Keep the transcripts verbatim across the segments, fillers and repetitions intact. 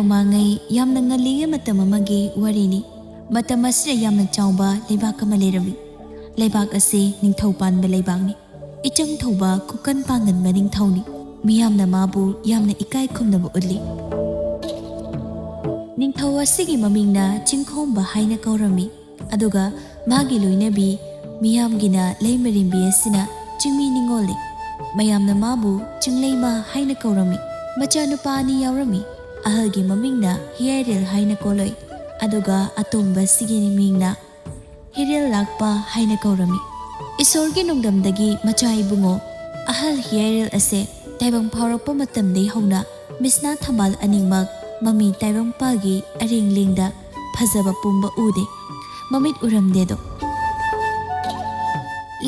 ꯃꯃꯥꯡꯉꯩ ꯌꯥꯝꯅ ꯉꯜꯂꯤꯉꯩ ꯃꯇꯝ ꯑꯃꯒꯤ ꯋꯥꯔꯤꯅꯤ꯫ ꯃꯇꯝ ꯑꯁꯤꯗ ꯌꯥꯝꯅ ꯆꯥꯎꯕ ꯂꯩꯕꯥꯛ ꯑꯃ ꯂꯩꯔꯝꯃꯤ꯫ ꯂꯩꯕꯥꯛ ꯑꯁꯤ ꯅꯤꯡꯊꯧ ꯄꯥꯟꯕ ꯂꯩꯕꯥꯛꯅꯤ꯫ ꯏꯆꯪ ꯊꯧꯕ, ꯈꯨꯀꯟ ꯄꯥꯡꯒꯟꯕ ꯅꯤꯡꯊꯧꯅꯤ꯫ ꯃꯤꯌꯥꯝꯅ ꯃꯥꯕꯨ ꯌꯥꯝꯅ ꯏꯀꯥꯏ ꯈꯨꯝꯅꯕ ꯎꯠꯂꯤ꯫ ꯅꯤꯡꯊꯧ ꯑꯁꯤꯒꯤ ꯃꯃꯤꯡꯅ ꯆꯤꯡꯈꯣꯝꯕ ꯍꯥꯏꯅ ꯀꯧꯔꯝꯃꯤ꯫ ꯑꯗꯨꯒ ꯃꯥꯒꯤ ꯂꯣꯏꯅꯕꯤ ꯃꯤꯌꯥꯝꯒꯤꯅ ꯂꯩꯃꯔꯦꯝꯕꯤ ꯑꯁꯤꯅ ꯆꯤꯡꯃꯤ ꯅꯤꯉꯣꯜꯅꯤ꯫ ꯃꯌꯥꯝꯅ ꯃꯥꯕꯨ ꯆꯤꯡꯂꯩꯃ ꯍꯥꯏꯅ ꯀꯧꯔꯝꯃꯤ꯫ ꯃꯆꯥꯅꯨꯄꯥ ꯑꯅꯤ ꯌꯥꯎꯔꯝꯃꯤ꯫ ꯑꯍꯜꯒꯤ ꯃꯃꯤꯡꯅ ꯍꯤꯌꯥꯏꯔꯦꯜ ꯍꯥꯏꯅ ꯀꯧꯔꯝꯃꯤ꯫ ꯑꯗꯨꯒ ꯑꯇꯣꯝꯕꯁꯤꯒꯤ ꯃꯤꯡꯅ ꯍꯤꯔꯦꯜ ꯂꯥꯛꯄ ꯍꯥꯏꯅ ꯀꯧꯔꯝꯃꯤ꯫ ꯏꯁꯣꯔꯒꯤ ꯅꯣꯡꯗꯝꯗꯒꯤ ꯃꯆꯥ ꯏꯕꯨꯡꯉꯣ ꯑꯍꯜ ꯍꯤꯌꯥꯏꯔꯦꯜ ꯑꯁꯦ ꯇꯥꯏꯕꯪ ꯐꯥꯎꯔꯛꯄ ꯃꯇꯝꯗꯒꯤ ꯍꯧꯅ ꯃꯤꯠꯁꯅꯥ ꯊꯝꯕꯥꯜ ꯑꯅꯤꯃꯛ ꯃꯃꯤ ꯇꯥꯏꯕꯪꯄꯥꯜꯒꯤ ꯑꯔꯦꯡ ꯂꯦꯡꯗ ꯐꯖꯕ ꯄꯨꯝꯕ ꯎꯗꯦ꯫ ꯃꯃꯤꯠ ꯎꯔꯝꯗꯦꯗꯣ꯫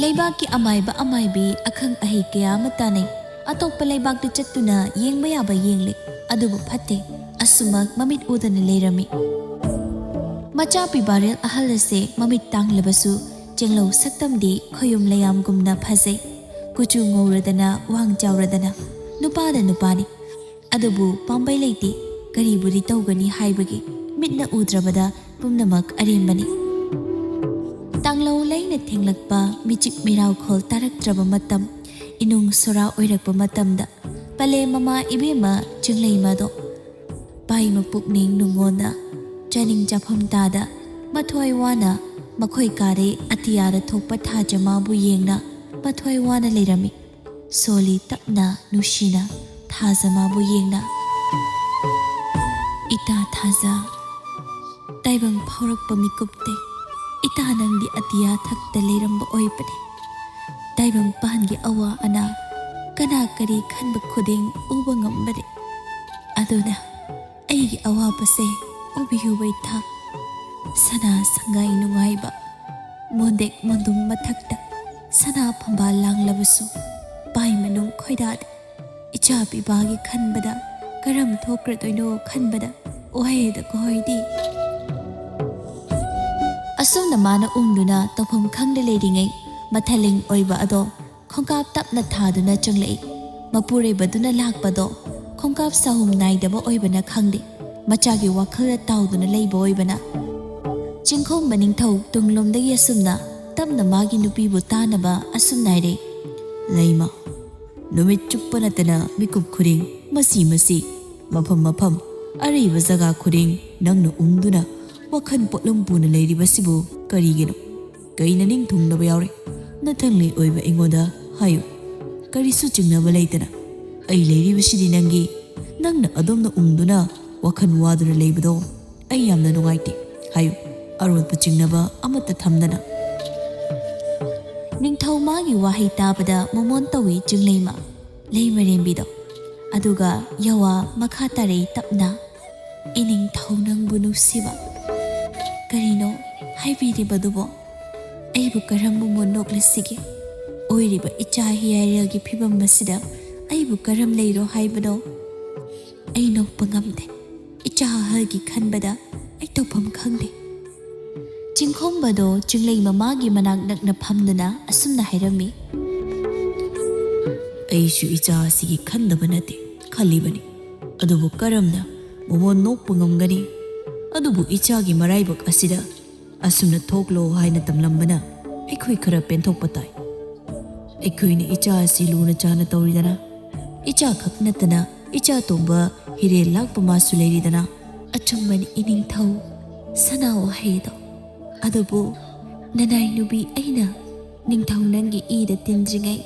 ꯂꯩꯕꯥꯛꯀꯤ ꯑꯃꯥꯏꯕ ꯑꯃꯥꯏꯕꯤ, ꯑꯈꯪ ꯑꯍꯩ ꯀꯌꯥ ꯑꯃ ꯇꯥꯟꯅꯩ꯫ ꯑꯇꯣꯞꯄ ꯂꯩꯕꯥꯛꯇ ꯆꯠꯇꯨꯅ ꯌꯦꯡꯕ ꯌꯥꯕ ꯌꯦꯡꯂꯤ, ꯑꯗꯨꯕꯨ ꯐꯠꯇꯦ꯫ ꯑꯁꯨꯃꯛ ꯃꯃꯤꯠ ꯎꯗꯅ ꯂꯩꯔꯝꯃꯤ꯫ ꯃꯆꯥ ꯄꯤꯕꯥꯔꯦꯜ ꯑꯍꯜ ꯑꯁꯦ ꯃꯃꯤꯠ ꯇꯥꯡꯂꯕꯁꯨ ꯆꯦꯡꯂꯧ ꯁꯛꯇꯝꯗꯤ ꯈꯣꯌꯨꯝ ꯂꯩꯌꯥꯝꯒꯨꯝꯅ ꯐꯖꯩ꯫ ꯀꯨꯆꯨ ꯉꯧꯔꯗꯅ, ꯋꯥꯡ ꯆꯥꯎꯔꯗꯅ꯫ ꯅꯨꯄꯥꯗ ꯅꯨꯄꯥꯅꯤ꯫ ꯑꯗꯨꯕꯨ ꯄꯥꯝꯕꯩ ꯂꯩꯇꯦ꯫ ꯀꯔꯤꯕꯨꯗꯤ ꯇꯧꯒꯅꯤ ꯍꯥꯏꯕꯒꯤ? ꯃꯤꯠꯅ ꯎꯗ꯭ꯔꯕꯗ ꯄꯨꯝꯅꯃꯛ ꯑꯔꯦꯝꯕꯅꯤ꯫ ꯇꯥꯡꯂꯧ ꯂꯩꯅ ꯊꯦꯡꯂꯛꯄ, ꯃꯤꯆꯤꯛ ꯃꯤꯔꯥꯎꯈꯣꯜ ꯇꯥꯔꯛꯇ꯭ꯔꯕ ꯃꯇꯝ, ꯏꯅꯨꯡ ꯁꯣꯔꯥ ꯑꯣꯏꯔꯛꯄ ꯃꯇꯝꯗ, ꯄꯂꯦꯝ ꯃꯃꯥ ꯏꯕꯦꯝꯃ ꯆꯤꯡꯂꯩꯃꯗꯣ ꯄꯥꯏꯃ ꯄꯨꯛꯅꯤꯡ ꯅꯨꯡꯉꯣꯟꯅ, ꯆꯥꯅꯤꯡ ꯆꯥꯐꯝ ꯇꯥꯗ, ꯃꯊ꯭ꯋꯥꯏ ꯋꯥꯅ ꯃꯈꯣꯏ ꯀꯥꯔꯦ ꯑꯇꯤꯌꯥꯗ ꯊꯣꯛꯄ ꯊꯥꯖ ꯃꯥꯕꯨ ꯌꯦꯡꯅ ꯃꯊ꯭ꯋꯥꯏ ꯋꯥꯅ ꯂꯩꯔꯝꯃꯤ꯫ ꯁꯣꯜꯂꯤ ꯇꯞꯅ ꯅꯨꯡꯁꯤꯅ ꯊꯥꯖ ꯃꯥꯕꯨ ꯌꯦꯡꯅ꯫ ꯏꯇꯥ ꯊꯥꯖ, ꯇꯥꯏꯕꯪ ꯐꯥꯎꯔꯛꯄ ꯃꯤꯀꯨꯞꯇꯩ ꯏꯇꯥ ꯅꯪꯗꯤ ꯑꯇꯤꯌꯥ ꯊꯛꯇ ꯂꯩꯔꯝꯕ ꯑꯣꯏꯕꯅꯤ꯫ ꯇꯥꯏꯕꯪꯄꯥꯟꯒꯤ ꯑꯋꯥ ꯑꯅꯥ, ꯀꯅꯥ ꯀꯔꯤ ꯈꯟꯕ ꯈꯨꯗꯤꯡ ꯎꯕ ꯉꯝꯕꯅꯤ꯫ ꯑꯗꯨꯅ ꯑꯩꯒꯤ ꯑꯋꯥꯕꯁꯦ ꯎꯕꯤꯌꯨ ꯏꯇꯥ꯫ ꯁꯅꯥ ꯁꯪꯒꯥꯏ ꯅꯨꯡꯉꯥꯏꯕ ꯃꯣꯟꯗꯦꯛ ꯃꯣꯟꯗꯨꯝ ꯃꯊꯛꯇ ꯁꯅꯥ ꯐꯝꯕꯥꯜ ꯂꯥꯡꯂꯕꯁꯨ, ꯄꯥꯏ ꯃꯅꯨꯡ ꯈꯣꯏꯗꯥꯗꯦ꯫ ꯏꯆꯥ ꯄꯤꯕꯥꯒꯤ ꯈꯟꯕꯗ ꯀꯔꯝ ꯊꯣꯛꯈ꯭ꯔꯗꯣꯏꯅꯣ ꯈꯟꯕꯗ ꯋꯥꯍꯩꯗ ꯀꯣꯏꯗꯤ꯫ ꯑꯁꯨꯝꯅ ꯃꯥꯅ ꯎꯪꯗꯨꯅ ꯇꯧꯐꯝ ꯈꯪꯗ ꯂꯩꯔꯤꯉꯩ, ꯃꯊꯂꯤꯡ ꯑꯣꯏꯕ ꯑꯗꯣ ꯈꯣꯡꯀꯥꯞ ꯇꯞꯅ ꯊꯥꯗꯨꯅ ꯆꯪꯂꯛꯏ꯫ ꯃꯄꯨꯔꯣꯏꯕꯗꯨꯅ ꯂꯥꯛꯄꯗꯣ ꯈꯣꯡꯀꯥꯞ ꯁꯥꯍꯨꯝ ꯅꯥꯏꯗꯕ ꯑꯣꯏꯕꯅ ꯈꯪꯗꯦ꯫ ꯃꯆꯥꯒꯤ ꯋꯥꯈꯜꯗ ꯇꯥꯎꯗꯨꯅ ꯂꯩꯕ ꯑꯣꯏꯕꯅ꯫ ꯆꯤꯡꯈꯣꯡꯕ ꯅꯤꯡꯊꯧ ꯇꯨꯡꯂꯣꯝꯗꯒꯤ ꯑꯁꯨꯝꯅ ꯇꯞꯅ ꯃꯥꯒꯤ ꯅꯨꯄꯤꯕꯨ ꯇꯥꯅꯕ ꯑꯁꯨꯝꯅ ꯍꯥꯏꯔꯦ꯫ "ꯂꯩꯃ, ꯅꯨꯃꯤꯠ ꯆꯨꯞꯄ ꯅꯠꯇꯅ ꯃꯤꯀꯨꯞ ꯈꯨꯗꯤꯡ ꯃꯁꯤ ꯃꯁꯤ, ꯃꯐꯝ ꯃꯐꯝ, ꯑꯔꯩꯕ ꯖꯒꯥ ꯈꯨꯗꯤꯡ ꯅꯪꯅ ꯎꯪꯗꯨꯅ ꯋꯥꯈꯜ ꯄꯣꯠꯂꯨꯝ ꯄꯨꯅ ꯂꯩꯔꯤꯕꯁꯤꯕꯨ ꯀꯔꯤꯒꯤꯅꯣ? ꯀꯩ ꯅꯅꯤꯡ ꯊꯨꯡꯅꯕ ꯌꯥꯎꯔꯦ? ꯅꯊꯪꯂꯩ ꯑꯣꯏꯕ ꯑꯩꯉꯣꯟꯗ ꯍꯥꯏꯌꯨ꯫ ꯀꯔꯤꯁꯨ ꯆꯤꯡꯅꯕ ꯂꯩꯇꯅ ꯑꯩ ꯂꯩꯔꯤꯕꯁꯤꯗꯤ ꯅꯪꯒꯤ, ꯅꯪꯅ ꯑꯗꯣꯝꯅ ꯎꯪꯗꯨꯅ ꯋꯥꯈꯜ ꯋꯥꯗꯨꯅ ꯂꯩꯕꯗꯣ ꯑꯩ ꯌꯥꯝꯅ ꯅꯨꯡꯉꯥꯏꯇꯦ꯫ ꯍꯥꯏꯌꯨ, ꯑꯔꯣꯠꯄ ꯆꯤꯡꯅꯕ ꯑꯃꯠꯇ ꯊꯝꯗꯅ꯫" ꯅꯤꯡꯊꯧ ꯃꯥꯒꯤ ꯋꯥꯍꯩ ꯇꯥꯕꯗ ꯃꯃꯣꯟ ꯇꯧꯏ ꯆꯤꯡꯂꯩꯃ, ꯂꯩꯃꯔꯦꯝꯕꯤꯗꯣ꯫ ꯑꯗꯨꯒ ꯌꯥꯋꯥ ꯃꯈꯥ ꯇꯥꯔꯛꯏ ꯇꯞꯅ, "ꯏꯅꯤꯡꯊꯧ ꯅꯪꯕꯨ ꯅꯨꯡꯁꯤꯕ, ꯀꯔꯤꯅꯣ ꯍꯥꯏꯕꯤꯔꯤꯕꯗꯨꯕꯣ? ꯑꯩꯕꯨ ꯀꯔꯝꯕ ꯃꯣꯟ ꯅꯣꯛꯂꯁꯤꯒꯦ? ꯑꯣꯏꯔꯤꯕ ꯏꯆꯥ ꯍꯤꯌꯥꯏꯔꯦꯜꯒꯤ ꯐꯤꯕꯝ ꯑꯁꯤꯗ ꯑꯩꯕꯨ ꯀꯔꯝ ꯂꯩꯔꯣ ꯍꯥꯏꯕꯅꯣ? ꯑꯩ ꯅꯣꯛꯄ ꯉꯝꯗꯦ꯫ ꯏꯆꯥ ꯑꯍꯜꯒꯤ ꯈꯟꯕꯗ ꯑꯩ ꯇꯧꯐꯝ ꯈꯪꯗꯦ꯫" ꯆꯤꯡꯈꯣꯡꯕꯗꯣ ꯆꯤꯡꯂꯩ ꯃꯃꯥꯒꯤ ꯃꯅꯥꯛ ꯅꯛꯅ ꯐꯝꯗꯨꯅ ꯑꯁꯨꯝꯅ ꯍꯥꯏꯔꯝꯃꯤ꯫ "ꯑꯩꯁꯨ ꯏꯆꯥ ꯑꯁꯤꯒꯤ ꯈꯟꯗꯕ ꯅꯠꯇꯦ, ꯈꯜꯂꯤꯕꯅꯤ꯫ ꯑꯗꯨꯕꯨ ꯀꯔꯝꯅ ꯃꯃꯣꯟ ꯅꯣꯛꯄ ꯉꯝꯒꯅꯤ? ꯑꯗꯨꯕꯨ ꯏꯆꯥꯒꯤ ꯃꯔꯥꯏꯕꯛ ꯑꯁꯤꯗ ꯑꯁꯨꯝꯅ ꯊꯣꯛꯂꯣ ꯍꯥꯏꯅ ꯇꯝꯂꯝꯕꯅ ꯑꯩꯈꯣꯏ ꯈꯔ ꯄꯦꯟꯊꯣꯛꯄ ꯇꯥꯏ꯫ ꯑꯩꯈꯣꯏꯅ ꯏꯆꯥ ꯑꯁꯤ ꯂꯨꯅ ꯆꯥꯅ ꯇꯧꯔꯤꯗꯅ, ꯏꯆꯥ ꯈꯛ ꯅꯠꯇꯅ ꯏꯆꯥ ꯇꯣꯝꯕ ꯍꯤꯔꯦꯟ ꯂꯥꯛꯄ ꯃꯥꯁꯨ ꯂꯩꯔꯤꯗꯅ꯫" "ꯑꯆꯨꯝꯕꯅꯤ ꯏꯅꯤꯡꯊꯧ, ꯁꯅꯥ ꯋꯥꯍꯩꯗꯣ꯫ ꯑꯗꯨꯕꯨ ꯅꯅꯥꯏ ꯅꯨꯄꯤ ꯑꯩꯅ ꯅꯤꯡꯊꯧ ꯅꯪꯒꯤ ꯏꯗ ꯇꯤꯟꯗ꯭ꯔꯤꯉꯩ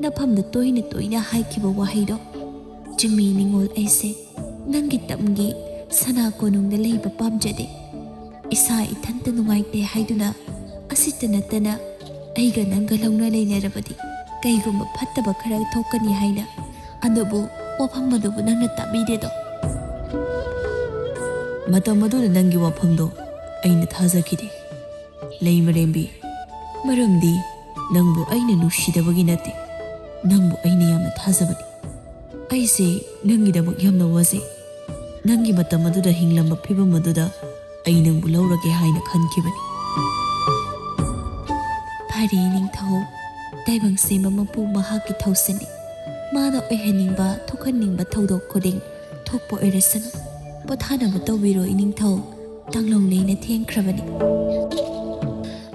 ꯅꯐꯝꯗ ꯇꯣꯏꯅ ꯇꯣꯏꯅ ꯍꯥꯏꯈꯤꯕ ꯋꯥꯍꯩꯗꯣ, ꯆꯤꯡꯃꯤ ꯅꯤꯉꯣꯜ ꯑꯩꯁꯦ ꯅꯪꯒꯤ ꯇꯝꯒꯤ ꯁꯅꯥ ꯀꯣꯅꯨꯡꯗ ꯂꯩꯕ ꯄꯥꯝꯖꯗꯦ꯫ ꯏꯁꯥ ꯏꯊꯟꯇ ꯅꯨꯡꯉꯥꯏꯇꯦ ꯍꯥꯏꯗꯨꯅ ꯑꯁꯤꯇ ꯅꯠꯇꯅ ꯑꯩꯒ ꯅꯪꯒ ꯂꯧꯅ ꯂꯩꯅꯔꯕꯗꯤ ꯀꯩꯒꯨꯝꯕ ꯐꯠꯇꯕ ꯈꯔ ꯊꯣꯛꯀꯅꯤ ꯍꯥꯏꯅ꯫ ꯑꯗꯨꯕꯨ ꯋꯥꯐꯝ ꯑꯗꯨꯕꯨ ꯅꯪꯅ ꯇꯥꯕꯤꯗꯦꯗꯣ꯫" "ꯃꯇꯝ ꯑꯗꯨꯗ ꯅꯪꯒꯤ ꯋꯥꯐꯝꯗꯣ ꯑꯩꯅ ꯊꯥꯖꯈꯤꯗꯦ, ꯂꯩꯃꯔꯦꯝꯕꯤ꯫ ꯃꯔꯝꯗꯤ ꯅꯪꯕꯨ ꯑꯩꯅ ꯅꯨꯡꯁꯤꯗꯕꯒꯤ ꯅꯠꯇꯦ, ꯅꯪꯕꯨ ꯑꯩꯅ ꯌꯥꯝꯅ ꯊꯥꯖꯕꯅꯤ꯫ ꯑꯩꯁꯦ ꯅꯪꯒꯤꯗꯃꯛ ꯌꯥꯝꯅ ꯋꯥꯖꯩ꯫ ꯅꯪꯒꯤ ꯃꯇꯝ ꯑꯗꯨꯗ ꯍꯤꯡꯂꯝꯕ ꯐꯤꯕꯝ ꯑꯗꯨꯗ ꯑꯩ ꯅꯪꯕꯨ ꯂꯧꯔꯒꯦ ꯍꯥꯏꯅ ꯈꯟꯈꯤꯕꯅꯤ꯫" "ꯐꯔꯦ ꯅꯤꯡꯊꯧ, ꯇꯥꯏꯕꯪ ꯁꯦꯝꯕ ꯃꯄꯨ ꯃꯍꯥꯛꯀꯤ ꯊꯧꯁꯤꯟꯅꯤ꯫ ꯃꯥꯅ ꯑꯣꯏꯍꯟꯅꯤꯡꯕ, ꯊꯣꯛꯍꯟꯅꯤꯡꯕ ꯊꯧꯗꯣꯛ ꯈꯨꯗꯤꯡ ꯊꯣꯛꯄ ꯑꯣꯏꯔꯁꯅꯨ꯫ "ꯄꯣꯊꯥꯅꯕ ꯇꯧꯕꯤꯔꯣ ꯏꯅꯤꯡꯊꯧ, ꯇꯥꯡꯂꯣꯡ ꯂꯩꯅ ꯊꯦꯡꯈ꯭ꯔꯕꯅꯤ"꯫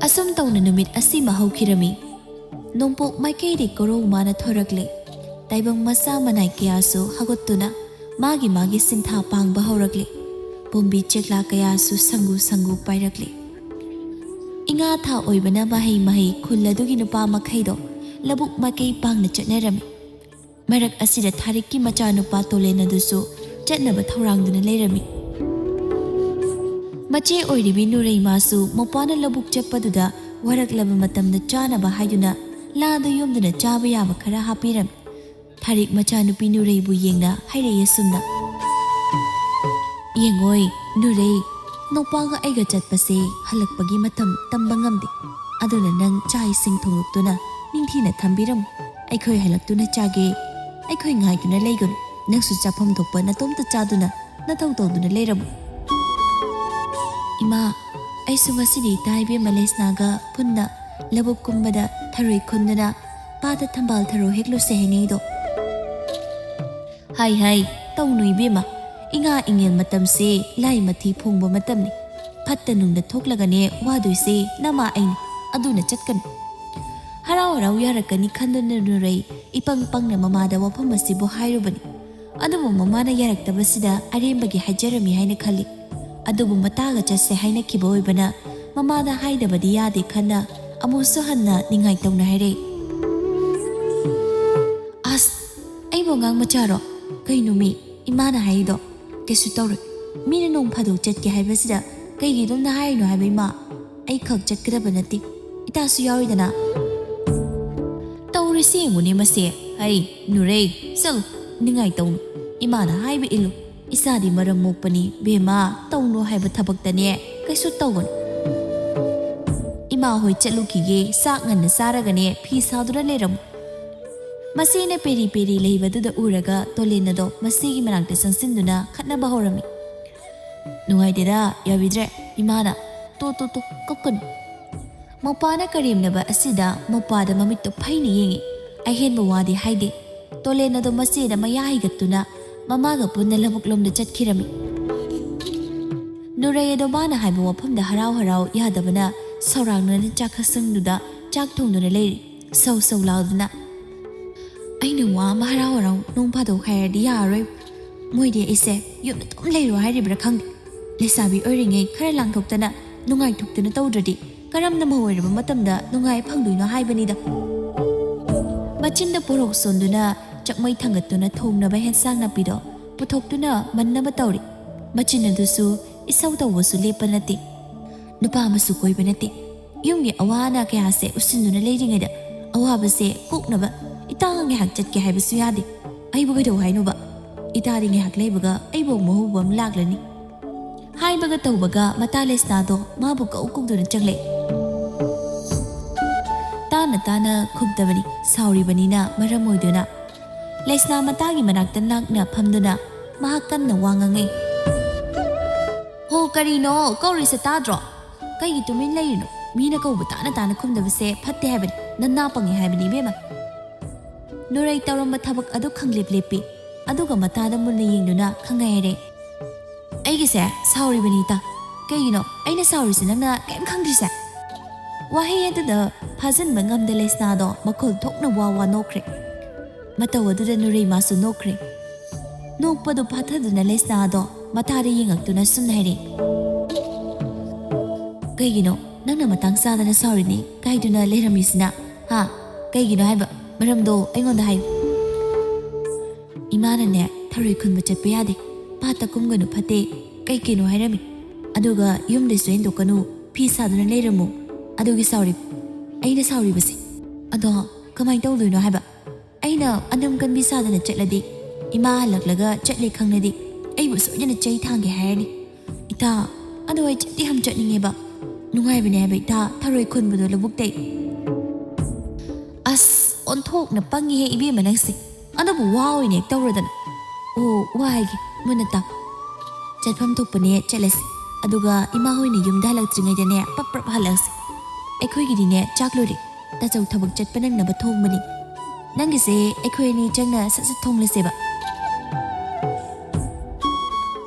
ꯑꯁꯨꯝ ꯇꯧꯅ ꯅꯨꯃꯤꯠ ꯑꯁꯤꯃ ꯍꯧꯈꯤꯔꯝꯃꯤ꯫ ꯅꯣꯡꯄꯣꯛ ꯃꯥꯏꯀꯩꯗꯤ ꯀꯣꯔꯧ ꯃꯥꯅ ꯊꯣꯔꯛꯂꯦ꯫ ꯇꯥꯏꯕꯪ ꯃꯆꯥ ꯃꯅꯥꯏ ꯀꯌꯥꯁꯨ ꯍꯧꯒꯠꯇꯨꯅ ꯃꯥꯒꯤ ꯃꯥꯒꯤ ꯁꯤꯟꯊꯥ ꯄꯥꯡꯕ ꯍꯧꯔꯛꯂꯦ꯫ ꯄꯣꯝꯕꯤ ꯆꯦꯛꯂꯥ ꯀꯌꯥꯁꯨ ꯁꯪꯒꯨ ꯁꯪꯒꯨ ꯄꯥꯏꯔꯛꯂꯦ꯫ ꯏꯉꯥ ꯊꯥ ꯑꯣꯏꯕꯅ ꯃꯍꯩ ꯃꯍꯩ ꯈꯨꯜ ꯑꯗꯨꯒꯤ ꯅꯨꯄꯥ ꯃꯈꯩꯗꯣ ꯂꯧꯕꯨꯛ ꯃꯥꯏꯀꯩ ꯄꯥꯡꯅ ꯆꯠꯅꯔꯝꯃꯤ꯫ ꯃꯔꯛ ꯑꯁꯤꯗ ꯊꯥꯔꯤꯛꯀꯤ ꯃꯆꯥꯅꯨꯄꯥ ꯇꯣꯂꯦꯟ ꯑꯗꯨꯁꯨ ꯆꯠꯅꯕ ꯊꯧꯔꯥꯡꯗꯨꯅ ꯂꯩꯔꯝꯃꯤ꯫ ꯃꯆꯦ ꯑꯣꯏꯔꯤꯕꯤ ꯅꯨꯔꯩꯃꯥꯁꯨ ꯃꯄꯥꯅ ꯂꯧꯕꯨꯛ ꯆꯠꯄꯗꯨꯗ ꯋꯥꯔꯛꯂꯕ ꯃꯇꯝꯗ ꯆꯥꯅꯕ ꯍꯥꯏꯗꯨꯅ ꯂꯥꯗ ꯌꯣꯝꯗꯨꯅ ꯆꯥꯕ ꯌꯥꯕ ꯈꯔ ꯍꯥꯞꯄꯤꯔꯝꯃꯤ꯫ ꯊꯥꯔꯤꯛ ꯃꯆꯥꯅꯨꯄꯤ ꯅꯨꯔꯩꯕꯨ ꯌꯦꯡꯅ ꯍꯥꯏꯔꯛꯏ ꯑꯁꯨꯝꯅ, "ꯌꯦꯡꯉꯣꯏ, ꯅꯨꯔꯩ, ꯅꯨꯄꯥꯒ ꯑꯩꯒ ꯆꯠꯄꯁꯦ ꯍꯜꯂꯛꯄꯒꯤ ꯃꯇꯝ ꯇꯝꯕ ꯉꯝꯗꯦ꯫ ꯑꯗꯨꯅ ꯅꯪ ꯆꯥꯛ ꯏꯁꯤꯡ ꯊꯣꯡꯂꯛꯇꯨꯅ ꯅꯤꯡꯊꯤꯅ ꯊꯝꯕꯤꯔꯝꯃꯨ꯫ ꯑꯩꯈꯣꯏ ꯍꯜꯂꯛꯇꯨꯅ ꯆꯥꯒꯦ꯫ ꯑꯩꯈꯣꯏ ꯉꯥꯏꯗꯨꯅ ꯂꯩꯒꯅꯨ꯫ ꯅꯪꯁꯨ ꯆꯥꯐꯝ ꯊꯣꯛꯄ ꯅꯇꯣꯝꯇ ꯆꯥꯗꯨꯅ ꯅꯊꯧ ꯇꯧꯗꯨꯅ ꯂꯩꯔꯝꯃꯨ"꯫ "ꯏꯃꯥ, ꯑꯩꯁꯨ ꯉꯁꯤꯗꯤ ꯏꯇꯥ ꯏꯕꯦꯝꯃ ꯂꯩꯁꯅꯥꯒ ꯄꯨꯟꯅ ꯂꯧꯕꯨꯛ ꯀꯨꯝꯕꯗ ꯊꯔꯣꯏ ꯈꯨꯟꯗꯨꯅ ꯄꯥꯠꯇ ꯊꯝꯕꯥꯜ ꯊꯔꯣ ꯍꯦꯛꯂꯨꯁꯦ ꯍꯥꯏꯅꯩꯗꯣ"꯫ "ꯍꯥꯏ ꯍꯥꯏ, ꯇꯧꯅꯨ ꯏꯕꯦꯝꯃ, ꯏꯉꯥ ꯏꯉꯦꯜ ꯃꯇꯝꯁꯦ ꯂꯥꯏ ꯃꯊꯤ ꯐꯣꯡꯕ ꯃꯇꯝꯅꯤ꯫ ꯐꯠꯇ ꯅꯨꯡꯗ ꯊꯣꯛꯂꯒꯅꯦ ꯋꯥꯗꯣꯏꯁꯦ ꯅꯃꯥ ꯑꯩꯅꯤ, ꯑꯗꯨꯅ ꯆꯠꯀꯅꯨ"꯫ ꯍꯔꯥꯎ ꯍꯔꯥꯎ ꯌꯥꯔꯛꯀꯅꯤ ꯈꯟꯗꯨꯅ ꯅꯨꯔꯩ ꯏꯄꯪ ꯄꯪꯅ ꯃꯃꯥꯗ ꯋꯥꯐꯝ ꯑꯁꯤꯕꯨ ꯍꯥꯏꯔꯨꯕꯅꯤ꯫ ꯑꯗꯨꯕꯨ ꯃꯃꯥꯅ ꯌꯥꯔꯛꯇꯕꯁꯤꯗ ꯑꯔꯦꯝꯕꯒꯤ ꯍꯥꯏꯖꯔꯝꯃꯤ ꯍꯥꯏꯅ ꯈꯜꯂꯤ꯫ ꯑꯗꯨꯕꯨ ꯃꯇꯥꯒ ꯆꯠꯁꯦ ꯍꯥꯏꯅꯈꯤꯕ ꯑꯣꯏꯕꯅ ꯃꯃꯥꯗ ꯍꯥꯏꯗꯕꯗꯤ ꯌꯥꯗꯦ ꯈꯟꯅ ꯑꯃꯨꯛꯁꯨ ꯍꯟꯅ ꯅꯤꯡꯉꯥꯏ ꯇꯧꯅ ꯍꯥꯏꯔꯛꯏ꯫ "ꯑꯁ, ꯑꯩꯕꯨ ꯑꯉꯥꯡ ꯃꯆꯥꯔꯣ? ꯀꯩꯅꯣ ꯃꯤ, ꯏꯃꯥꯅ ꯍꯥꯏꯔꯤꯗꯣ? ꯀꯩꯁꯨ ꯇꯧꯔꯣꯏ꯫ ꯃꯤꯅ ꯅꯣꯡ ꯐꯥꯗꯣꯛ ꯆꯠꯀꯦ ꯍꯥꯏꯕꯁꯤꯗ ꯀꯩꯒꯤ ꯑꯗꯨꯝꯅ ꯍꯥꯏꯔꯤꯅꯣ ꯍꯥꯏꯕ ꯏꯃꯥ? ꯑꯩ ꯈꯛ ꯆꯠꯀꯗꯕ ꯅꯠꯇꯦ, ꯏꯇꯥꯁꯨ ꯌꯥꯎꯔꯤꯗꯅ"꯫ ꯇꯧꯔꯤꯁꯤ ꯌꯦꯡꯉꯨꯅꯦ ꯃꯁꯦ꯫ "ꯍꯩ, ꯅꯨꯔꯩ, ꯆꯠꯂꯨ, ꯅꯤꯡꯉꯥꯏ ꯇꯧꯅꯨ꯫ ꯏꯃꯥꯅ ꯍꯥꯏꯕ ꯏꯜꯂꯨ꯫ ꯏꯆꯥꯗꯤ ꯃꯔꯝ ꯃꯣꯛꯄꯅꯤ, ꯕꯦꯝꯃ, ꯇꯧꯅꯨ ꯍꯥꯏꯕ ꯊꯕꯛꯇꯅꯦ ꯀꯩꯁꯨ ꯇꯧꯒꯅꯨ꯫ ꯏꯃꯥ ꯍꯣꯏ ꯆꯠꯂꯨꯈꯤꯒꯦ, ꯆꯥꯛ ꯉꯟꯅ ꯆꯥꯔꯒꯅꯦ ꯐꯤ ꯁꯥꯗꯨꯅ ꯂꯩꯔꯝꯃꯨ"꯫ ꯃꯆꯦꯅ ꯄꯦꯔꯤ ꯄꯦꯔꯤ ꯂꯩꯕꯗꯨꯗ ꯎꯔꯒ ꯇꯣꯂꯦꯟ ꯑꯗꯣ ꯃꯆꯦꯒꯤ ꯃꯅꯥꯛꯇ ꯆꯪꯁꯤꯟꯗꯨꯅ ꯈꯠꯅꯕ ꯍꯧꯔꯝꯃꯤ꯫ "ꯅꯨꯡꯉꯥꯏꯇꯦꯗ, ꯌꯥꯕꯤꯗ꯭ꯔꯦ ꯏꯃꯥꯅ꯫ ꯇꯣ, ꯇꯣ, ꯇꯣ, ꯀꯞꯀꯅꯨ"꯫ ꯃꯧꯄꯥꯅ ꯀꯔꯦꯝꯅꯕ ꯑꯁꯤꯗ ꯃꯧꯄꯥꯗ ꯃꯃꯤꯠꯇꯣ ꯐꯩꯅ ꯌꯦꯡꯉꯤ꯫ ꯑꯍꯦꯟꯕ ꯋꯥꯗꯤ ꯍꯥꯏꯗꯦ꯫ ꯇꯣꯂꯦꯟ ꯑꯗꯣ ꯃꯆꯦꯗ ꯃꯌꯥ ꯍꯤꯒꯠꯇꯨꯅ ꯃꯃꯥꯒ ꯄꯨꯟꯅ ꯂꯧꯕꯨꯛꯂꯣꯝꯗ ꯆꯠꯈꯤꯔꯝꯃꯤ꯫ ꯅꯨꯔꯩ ꯑꯗꯣ ꯃꯥꯅ ꯍꯥꯏꯕ ꯋꯥꯐꯝꯗ ꯍꯔꯥꯎ ꯍꯔꯥꯎ ꯌꯥꯗꯕꯅ ꯁꯧꯔꯥꯡꯅꯅ ꯆꯥꯛꯈꯁꯪꯗꯨꯗ ꯆꯥꯛ ꯊꯣꯡꯗꯨꯅ ꯂꯩꯔꯤ꯫ ꯁꯧ ꯁꯧ ꯂꯥꯎꯗꯨꯅ꯫ ꯑꯩꯅ ꯋꯥ ꯑꯃ ꯍꯔꯥꯎ ꯍꯔꯥꯎ ꯅꯣꯡ ꯐꯥꯗꯣꯛ ꯍꯥꯏꯔꯗꯤ ꯌꯥꯔꯔꯣꯏ꯫ ꯃꯣꯏꯗꯤ ꯑꯩꯁꯦ ꯌꯨꯝꯗ ꯑꯗꯨꯝ ꯂꯩꯔꯣ ꯍꯥꯏꯔꯤꯕ꯭ꯔꯥ ꯈꯪꯗꯦ꯫ ꯂꯩꯁꯥꯕꯤ ꯑꯣꯏꯔꯤꯉꯩ ꯈꯔ ꯂꯥꯡꯊꯣꯛꯇꯅ ꯅꯨꯡꯉꯥꯏꯊꯣꯛꯇꯅ ꯇꯧꯗ꯭ꯔꯗꯤ ꯀꯔꯝꯅ ꯃꯧ ꯑꯣꯏꯔꯕ ꯃꯇꯝꯗ ꯅꯨꯡꯉꯥꯏ ꯐꯪꯗꯣꯏꯅꯣ ꯍꯥꯏꯕꯅꯤꯗ꯫ ꯃꯆꯤꯟꯗ ꯄꯣꯔꯣꯛ ꯁꯣꯟꯗꯨꯅ ꯆꯥꯛꯃꯩ ꯊꯥꯡꯒꯠꯇꯨꯅ ꯊꯣꯡꯅꯕ ꯍꯦꯟꯁꯥꯡ ꯅꯥꯄꯤꯗꯣ ꯄꯨꯊꯣꯛꯇꯨꯅ ꯃꯟꯅꯕ ꯇꯧꯔꯤ꯫ ꯃꯆꯤꯟ ꯑꯗꯨꯁꯨ ꯏꯁꯧ ꯇꯧꯕꯁꯨ ꯂꯦꯞꯄ ꯅꯠꯇꯦ꯫ ꯅꯨꯄꯥ ꯑꯃꯁꯨ ꯀꯣꯏꯕ ꯅꯠꯇꯦ꯫ ꯌꯨꯝꯒꯤ ꯑꯋꯥ ꯑꯅꯥ ꯀꯌꯥꯁꯦ ꯎꯁꯤꯟꯗꯨꯅ ꯂꯩꯔꯤꯉꯩꯗ ꯑꯋꯥꯕꯁꯦ ꯀꯣꯛꯅꯕ ꯏꯇꯥ ꯉꯥꯏꯍꯥꯛ ꯆꯠꯀꯦ ꯍꯥꯏꯕꯁꯨ ꯌꯥꯗꯦ꯫ ꯑꯩꯕꯨ ꯀꯩꯗꯧ ꯍꯥꯏꯅꯣꯕ? ꯏꯇꯥꯗꯤ ꯉꯥꯏꯍꯥꯛ ꯂꯩꯕꯒ ꯑꯩꯕꯨ ꯑꯃꯨꯛ ꯍꯧꯕ ꯑꯃ ꯂꯥꯛꯂꯅꯤ꯫ ꯍꯥꯏꯕꯒ ꯇꯧꯕꯒ ꯃꯇꯥ ꯂꯩꯁꯅꯥꯗꯣ ꯃꯥꯕꯨ ꯀꯧ ꯀꯧꯗꯨꯅ ꯆꯪꯂꯛꯏ꯫ ꯇꯥꯅ ꯇꯥꯅ ꯈꯨꯝꯗꯕꯅꯤ, ꯁꯥꯎꯔꯤꯕꯅꯤꯅ ꯃꯔꯝ ꯑꯣꯏꯗꯨꯅ꯫ ꯂꯩꯁꯅꯥ ꯃꯇꯥꯒꯤ ꯃꯅꯥꯛꯇ ꯅꯛꯅ ꯐꯝꯗꯨꯅ ꯃꯍꯥꯛ ꯀꯟꯅ ꯋꯥ ꯉꯥꯡꯉꯤ꯫ "ꯍꯣ, ꯀꯔꯤꯅꯣ ꯀꯧꯔꯤꯁꯦ ꯇꯥꯗ꯭ꯔꯣ? ꯀꯩꯒꯤ ꯇꯨꯃꯤꯟ ꯂꯩꯔꯤꯅꯣ? ꯃꯤꯅ ꯀꯧꯕ ꯇꯥꯅ ꯇꯥꯅ ꯈꯨꯝꯗꯕꯁꯦ ꯐꯠꯇꯦ ꯍꯥꯏꯕꯅꯤ, ꯅꯅꯥ ꯄꯪꯉꯤ ꯍꯥꯏꯕꯅꯤ ꯏꯕꯦꯝꯃ꯫" ꯅꯨꯔꯩ ꯇꯧꯔꯝꯕ ꯊꯕꯛ ꯑꯗꯨ ꯈꯪꯂꯦꯞ ꯂꯦꯞꯄꯤ꯫ ꯑꯗꯨꯒ ꯃꯇꯥꯗ ꯃꯨꯟꯅ ꯌꯦꯡꯗꯨꯅ ꯈꯪꯍꯥꯏ ꯍꯥꯏꯔꯦ꯫ "ꯑꯩꯒꯤꯁꯦ ꯁꯥꯎꯔꯤꯕꯅꯤ ꯏꯇꯥ꯫ ꯀꯩꯒꯤꯅꯣ ꯑꯩꯅ ꯁꯥꯎꯔꯤꯁꯦ ꯅꯪꯅ ꯀꯩꯝ ꯈꯪꯗ꯭ꯔꯤꯁꯦ?" ꯋꯥꯍꯩ ꯑꯗꯨꯗ ꯐꯥꯖꯤꯟꯕ ꯉꯝꯗ ꯂꯩꯁꯅꯥꯗꯣ ꯃꯈꯣꯜ ꯊꯣꯛꯅ ꯋꯥ ꯋꯥ ꯅꯣꯛꯈ꯭ꯔꯦ꯫ ꯃꯇꯧ ꯑꯗꯨꯗ ꯅꯨꯔꯩꯃꯥꯁꯨ ꯅꯣꯛꯈ꯭ꯔꯦ꯫ ꯅꯣꯛꯄꯗꯨ ꯐꯥꯊꯗꯨꯅ ꯂꯩꯁꯅꯥꯗꯣ ꯃꯇꯥꯗ ꯌꯦꯡꯉꯛꯇꯨꯅ ꯁꯨꯝ ꯍꯥꯏꯔꯛꯏ꯫ "ꯀꯩꯒꯤꯅꯣ ꯅꯪꯅ ꯃꯇꯥꯡ ꯆꯥꯗꯅ ꯁꯥꯎꯔꯤꯅꯤ ꯀꯥꯏꯗꯨꯅ ꯂꯩꯔꯝꯃꯤꯁꯤꯅ? ꯍꯥ? ꯀꯩꯒꯤꯅꯣ ꯍꯥꯏꯕ? ꯃꯔꯝꯗꯣ ꯑꯩꯉꯣꯟꯗ ꯍꯥꯏꯌꯨ꯫" "ꯏꯃꯥꯅꯅꯦ ꯊꯔꯣꯏ ꯈꯨꯟꯕ ꯆꯠꯄ ꯌꯥꯗꯦ, ꯄꯥꯠꯇ ꯀꯨꯝꯒꯅꯨ ꯐꯠꯇꯦ, ꯀꯩ ꯀꯩꯅꯣ ꯍꯥꯏꯔꯝꯃꯤ꯫ ꯑꯗꯨꯒ ꯌꯨꯝꯗꯁꯨ ꯍꯦꯟꯗꯣꯛꯀꯅꯨ, ꯐꯤ ꯁꯥꯗꯨꯅ ꯂꯩꯔꯝꯃꯨ, ꯑꯗꯨꯒꯤ ꯁꯥꯎꯔꯤꯕ꯫ ꯑꯩꯅ ꯁꯥꯎꯔꯤꯕꯁꯦ꯫ ꯑꯗꯣ ꯀꯃꯥꯏꯅ ꯇꯧꯗꯣꯏꯅꯣ ꯍꯥꯏꯕ? ꯑꯩꯅ ꯑꯅꯝ ꯀꯟꯕꯤ ꯁꯥꯗꯅ ꯆꯠꯂꯗꯤ ꯏꯃꯥ ꯍꯜꯂꯛꯂꯒ ꯆꯠꯂꯦ ꯈꯪꯂꯗꯤ ꯑꯩꯕꯨ ꯁꯣꯏꯗꯅ ꯆꯩ ꯊꯥꯡꯒꯦ ꯍꯥꯏꯔꯅꯤ꯫ ꯏꯇꯥ, ꯑꯗꯣ ꯑꯩ ꯆꯠꯇꯤ ꯌꯥꯝ ꯆꯠꯅꯤꯡꯉꯦꯕ꯫ ꯅꯨꯡꯉꯥꯏꯕꯅꯦ ꯍꯥꯏꯕ ꯏꯇꯥ ꯊꯔꯣꯏ ꯈꯨꯟꯕꯗꯣ ꯂꯧꯕꯨꯛꯇꯩ꯫" "ꯑꯁ, ꯑꯣꯟꯊꯣꯛꯅ ꯄꯪꯉꯤꯍꯦ ꯏꯕꯦꯝꯃ ꯅꯪꯁꯦ꯫ ꯑꯗꯨꯕꯨ ꯋꯥ ꯑꯣꯏꯅ ꯍꯦꯛ ꯇꯧꯔꯗꯅ꯫" "ꯑꯣ, ꯋꯥ ꯍꯥꯏꯒꯦ, ꯃꯨꯟꯅ ꯇꯥꯎ꯫ ꯆꯠꯐꯝ ꯊꯣꯛꯄꯅꯦ ꯆꯠꯂꯁꯤ, ꯑꯗꯨꯒ ꯏꯃꯥ ꯍꯣꯏꯅ ꯌꯨꯝꯗ ꯍꯜꯂꯛꯇ꯭ꯔꯤꯉꯩꯗꯅꯦ ꯄꯞ ꯄꯞ ꯍꯜꯂꯛꯁꯤ꯫ ꯑꯩꯈꯣꯏꯒꯤꯗꯤꯅꯦ ꯆꯥꯛ ꯂꯣꯏꯔꯦ, ꯇꯥꯆꯧ ꯊꯕꯛ ꯆꯠꯄ ꯅꯪꯅꯕ ꯊꯣꯡꯕꯅꯤ꯫ ꯅꯪꯒꯤꯁꯦ ꯑꯩꯈꯣꯏ ꯑꯅꯤ ꯆꯪꯅ ꯁꯠ ꯁꯠ ꯊꯣꯡꯂꯁꯦꯕ꯫"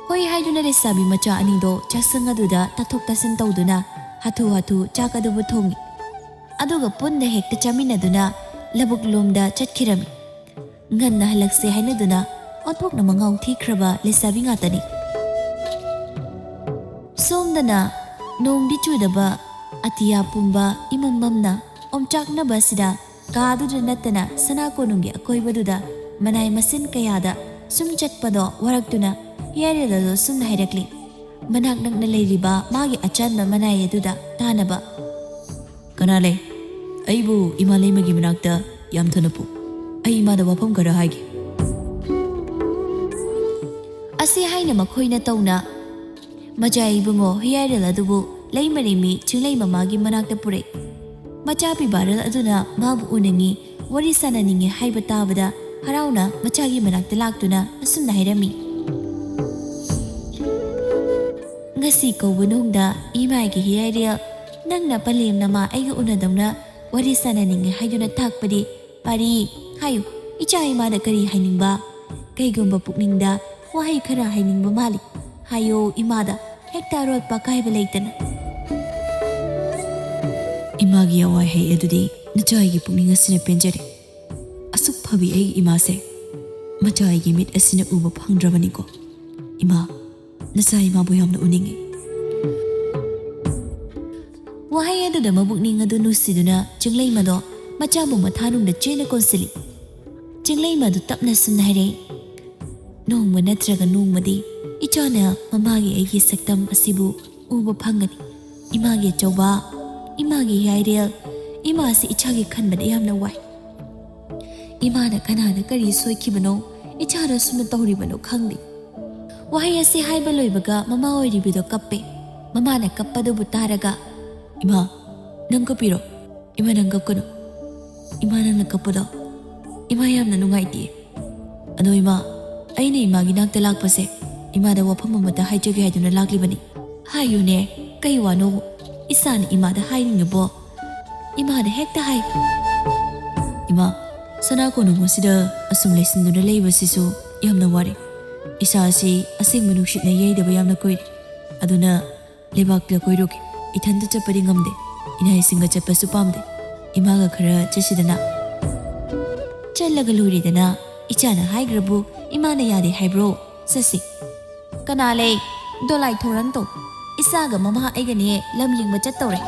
"ꯍꯣꯏ" ꯍꯥꯏꯗꯨꯅ ꯂꯩꯁꯥꯕꯤ ꯃꯆꯥ ꯑꯅꯤꯗꯣ ꯆꯥꯛꯁꯪ ꯑꯗꯨꯗ ꯇꯥꯊꯣꯛ ꯇꯥꯁꯤꯟ ꯇꯧꯗꯨꯅ ꯍꯥꯊꯨ ꯍꯥꯊꯨ ꯆꯥꯛ ꯑꯗꯨꯕꯨ ꯊꯣꯡꯉꯤ꯫ ꯑꯗꯨꯒ ꯄꯨꯟꯅ ꯍꯦꯛꯇ ꯆꯥꯃꯤꯟꯅꯗꯨꯅ ꯂꯧꯕꯨꯛ ꯂꯣꯝꯗ ꯆꯠꯈꯤꯔꯝꯃꯤ꯫ ꯉꯟꯅ ꯍꯜꯂꯛꯁꯦ ꯍꯥꯏꯅꯗꯨꯅ ꯑꯣꯟꯊꯣꯛꯅ ꯃꯉꯥꯎ ꯊꯤꯈ꯭ꯔꯕ ꯂꯩꯁꯥꯕꯤ ꯉꯥꯛꯇꯅꯤ꯫ ꯁꯣꯝꯗꯅ ꯅꯣꯡꯗꯤ ꯆꯨꯗꯕ ꯑꯇꯤꯌꯥ ꯄꯨꯝꯕ ꯏꯃꯝ ꯃꯝꯅ ꯑꯣꯝꯆꯥꯛꯅꯕ ꯑꯁꯤꯗ ꯀꯥꯗꯨꯗ ꯅꯠꯇꯅ ꯁꯅꯥ ꯀꯣꯅꯨꯡꯒꯤ ꯑꯀꯣꯏꯕꯗꯨꯗ ꯃꯅꯥꯏ ꯃꯁꯤꯟ ꯀꯌꯥꯗ ꯁꯨꯝ ꯆꯠꯄꯗꯣ ꯋꯥꯔꯛꯇꯨꯅ ꯍꯤꯌꯥꯏꯔꯦꯜ ꯑꯗꯨ ꯁꯨꯝꯅ ꯍꯥꯏꯔꯛꯂꯤ꯫ ꯃꯅꯥꯛ ꯅꯛꯅ ꯂꯩꯔꯤꯕ ꯃꯥꯒꯤ ꯑꯆꯥꯟꯕ ꯃꯅꯥꯏ ꯑꯗꯨꯗ ꯇꯥꯅꯕ꯫ "ꯀꯅꯥ ꯂꯩ? ꯑꯩꯕꯨ ꯏꯃꯥ ꯂꯩꯃꯒꯤ ꯃꯅꯥꯛꯇ ꯌꯥꯝ ꯊꯨꯅ ꯄꯨ꯫ ꯑꯩ ꯏꯃꯥꯗ ꯋꯥꯐꯝ ꯈꯔ ꯍꯥꯏꯒꯦ꯫" ꯑꯁꯤ ꯍꯥꯏꯅ ꯃꯈꯣꯏꯅ ꯇꯧꯅ ꯃꯆꯥ ꯏꯕꯨꯡꯉꯣ ꯍꯤꯌꯥꯏꯔꯦꯜ ꯑꯗꯨꯕꯨ ꯂꯩꯃꯔꯦꯝꯕꯤ ꯆꯤꯡꯂꯩ ꯃꯃꯥꯒꯤ ꯃꯅꯥꯛꯇ ꯄꯨꯔꯛꯏ꯫ ꯃꯆꯥ ꯄꯤꯕꯥꯔꯦꯜ ꯑꯗꯨꯅ ꯃꯥꯕꯨ ꯎꯅꯅꯤꯡꯉꯤ, ꯋꯥꯔꯤ ꯁꯥꯟꯅꯅꯤꯡꯉꯤ ꯍꯥꯏꯕ ꯇꯥꯕꯗ ꯍꯔꯥꯎꯅ ꯃꯆꯥꯒꯤ ꯃꯅꯥꯛꯇ ꯂꯥꯛꯇꯨꯅ ꯑꯁꯨꯝꯅ ꯍꯥꯏꯔꯝꯃꯤ꯫ "ꯉꯁꯤ ꯀꯧꯕ ꯅꯣꯡꯗ ꯏꯃꯥꯒꯤ ꯍꯤꯌꯥꯏꯔꯦꯜ, ꯅꯪꯅ ꯄꯂꯦꯝ ꯅꯃꯥ ꯑꯩꯒ ꯎꯅꯗꯧꯅ ꯋꯥꯔꯤ ꯁꯥꯟꯅꯅꯤꯡꯉꯤ ꯍꯥꯏꯗꯨꯅ ꯇꯥꯛꯄꯗꯤ ꯄꯥꯔꯤ ꯍꯥꯏꯌꯨ꯫ ꯏꯆꯥ ꯏꯃꯥꯗ ꯀꯔꯤ ꯍꯥꯏꯅꯤꯡꯕ? ꯀꯩꯒꯨꯝꯕ ꯄꯨꯛꯅꯤꯡꯗ ꯋꯥꯍꯩ ꯈꯔ ꯍꯥꯏꯅꯤꯡꯕ ꯃꯥꯜꯂꯤ, ꯍꯥꯏꯌꯣ ꯏꯃꯥꯗ, ꯍꯦꯛꯇ ꯑꯔꯣꯠꯄ ꯑꯀꯥꯏꯕ ꯂꯩꯇꯅ꯫" "ꯏꯃꯥꯒꯤ ꯑꯋꯥꯏ ꯍꯩ ꯑꯗꯨꯗꯤ ꯅꯆꯥ ꯑꯩꯒꯤ ꯄꯨꯛꯅꯤꯡ ꯑꯁꯤꯅ ꯄꯦꯟꯖꯔꯦ꯫ ꯑꯁꯨꯛ ꯐꯕꯤ ꯑꯩꯒꯤ ꯏꯃꯥꯁꯦ ꯃꯆꯥ ꯑꯩꯒꯤ ꯃꯤꯠ ꯑꯁꯤꯅ ꯎꯕ ꯐꯪꯗ꯭ꯔꯕꯅꯤꯀꯣ꯫ ꯏꯃꯥ, ꯅꯆꯥ ꯏꯃꯥꯕꯨ ꯌꯥꯝꯅ ꯎꯅꯤꯡꯉꯤ꯫" ꯋꯥꯍꯩ ꯑꯗꯨꯗ ꯃꯕꯨꯛꯅꯤꯡ ꯑꯗꯨ ꯅꯨꯡꯁꯤꯗꯨꯅ ꯆꯤꯡꯂꯩꯃꯗꯣ ꯃꯆꯥꯕꯨ ꯃꯊꯥꯅꯨꯡꯗ ꯆꯦꯟꯅ ꯀꯣꯟꯁꯤꯜꯂꯤ꯫ ꯆꯤꯡꯂꯩꯃꯗꯨ ꯇꯞꯅ ꯁꯨꯝꯅ ꯍꯥꯏꯔꯛꯏ, "ꯅꯣꯡꯃ ꯅꯠꯇ꯭ꯔꯒ ꯅꯣꯡꯃꯗꯤ ꯏꯆꯥꯅ ꯃꯃꯥꯒꯤ ꯑꯩꯒꯤ ꯁꯛꯇꯝ ꯑꯁꯤꯕꯨ ꯎꯕ ꯐꯪꯒꯅꯤ꯫ ꯏꯃꯥꯒꯤ ꯑꯆꯧꯕ, ꯏꯃꯥꯒꯤ ꯍꯤꯌꯥꯏꯔꯦꯜ, ꯏꯃꯥꯁꯤ ꯏꯆꯥꯒꯤ ꯈꯟꯕꯗ ꯌꯥꯝꯅ ꯋꯥꯏ꯫ ꯏꯃꯥꯅ ꯀꯅꯥꯗ ꯀꯔꯤ ꯁꯣꯏꯈꯤꯕꯅꯣ, ꯏꯆꯥꯗ ꯁꯨꯝꯅ ꯇꯧꯔꯤꯕꯅꯣ ꯈꯪꯗꯦ꯫" ꯋꯥꯍꯩ ꯑꯁꯤ ꯍꯥꯏꯕ ꯂꯣꯏꯕꯒ ꯃꯃꯥ ꯑꯣꯏꯔꯤꯕꯤꯗꯣ ꯀꯞꯄꯦ꯫ ꯃꯃꯥꯅ ꯀꯞꯄꯗꯨꯕꯨ ꯇꯥꯔꯒ, "ꯏꯃꯥ, ꯅꯪ ꯀꯞꯄꯤꯔꯣ? ꯏꯃꯥ, ꯅꯪ ꯀꯞꯀꯅꯨ꯫ ꯏꯃꯥ, ꯅꯪꯅ ꯀꯞꯄꯗꯣ ꯏꯃꯥ ꯌꯥꯝꯅ ꯅꯨꯡꯉꯥꯏꯇꯦ꯫ ꯑꯗꯣ ꯏꯃꯥ, ꯑꯩꯅ ꯏꯃꯥꯒꯤ ꯅꯥꯛꯇ ꯂꯥꯛꯄꯁꯦ ꯏꯃꯥꯗ ꯋꯥꯐꯝ ꯑꯃꯇ ꯍꯥꯏꯖꯒꯦ ꯍꯥꯏꯗꯨꯅ ꯂꯥꯛꯂꯤꯕꯅꯤ꯫" "ꯍꯥꯏꯌꯨꯅꯦ, ꯀꯩ ꯋꯥꯅꯣ? ꯏꯆꯥꯅ ꯏꯃꯥꯗ ꯍꯥꯏꯅꯤꯡꯉꯤꯕꯣ ꯏꯃꯥꯗ ꯍꯦꯛꯇ ꯍꯥꯏ꯫" "ꯏꯃꯥ, ꯁꯅꯥ ꯀꯣꯅꯨꯡ ꯑꯁꯤꯗ ꯑꯁꯨꯝ ꯂꯩꯁꯤꯟꯗꯨꯅ ꯂꯩꯕꯁꯤꯁꯨ ꯌꯥꯝꯅ ꯋꯥꯔꯦ꯫ ꯏꯁꯥꯁꯤ ꯑꯁꯦꯡꯕ ꯅꯨꯡꯁꯤꯠꯅ ꯌꯩꯗꯕ ꯌꯥꯝꯅ ꯀꯨꯏꯔꯦ꯫ ꯑꯗꯨꯅ ꯂꯩꯕꯥꯛꯇ ꯀꯣꯏꯔꯨꯒꯦ꯫ ꯏꯊꯟꯇ ꯆꯠꯄꯗꯤ ꯉꯝꯗꯦ꯫ ꯏꯅꯥꯏꯁꯤꯡꯒ ꯆꯠꯄꯁꯨ ꯄꯥꯝꯗꯦ꯫ ꯏꯃꯥꯒ ꯈꯔ ꯆꯠꯁꯤꯗꯅ꯫ ꯆꯠꯂꯒ ꯂꯣꯏꯔꯦꯗꯅ꯫ ꯏꯆꯥꯅ ꯍꯥꯏꯈ꯭ꯔꯕꯨ ꯏꯃꯥꯅ ꯌꯥꯗꯦ ꯍꯥꯏꯕ꯭ꯔꯣ? ꯆꯠꯁꯤ꯫ ꯀꯅꯥ ꯂꯩ? ꯗꯣꯂꯥꯏ ꯊꯧꯔꯥꯡ ꯇꯧ꯫ ꯏꯆꯥꯒ ꯃꯃꯥ ꯑꯩꯒꯅꯦ ꯂꯝ ꯌꯦꯡꯕ ꯆꯠꯇꯧꯔꯦ꯫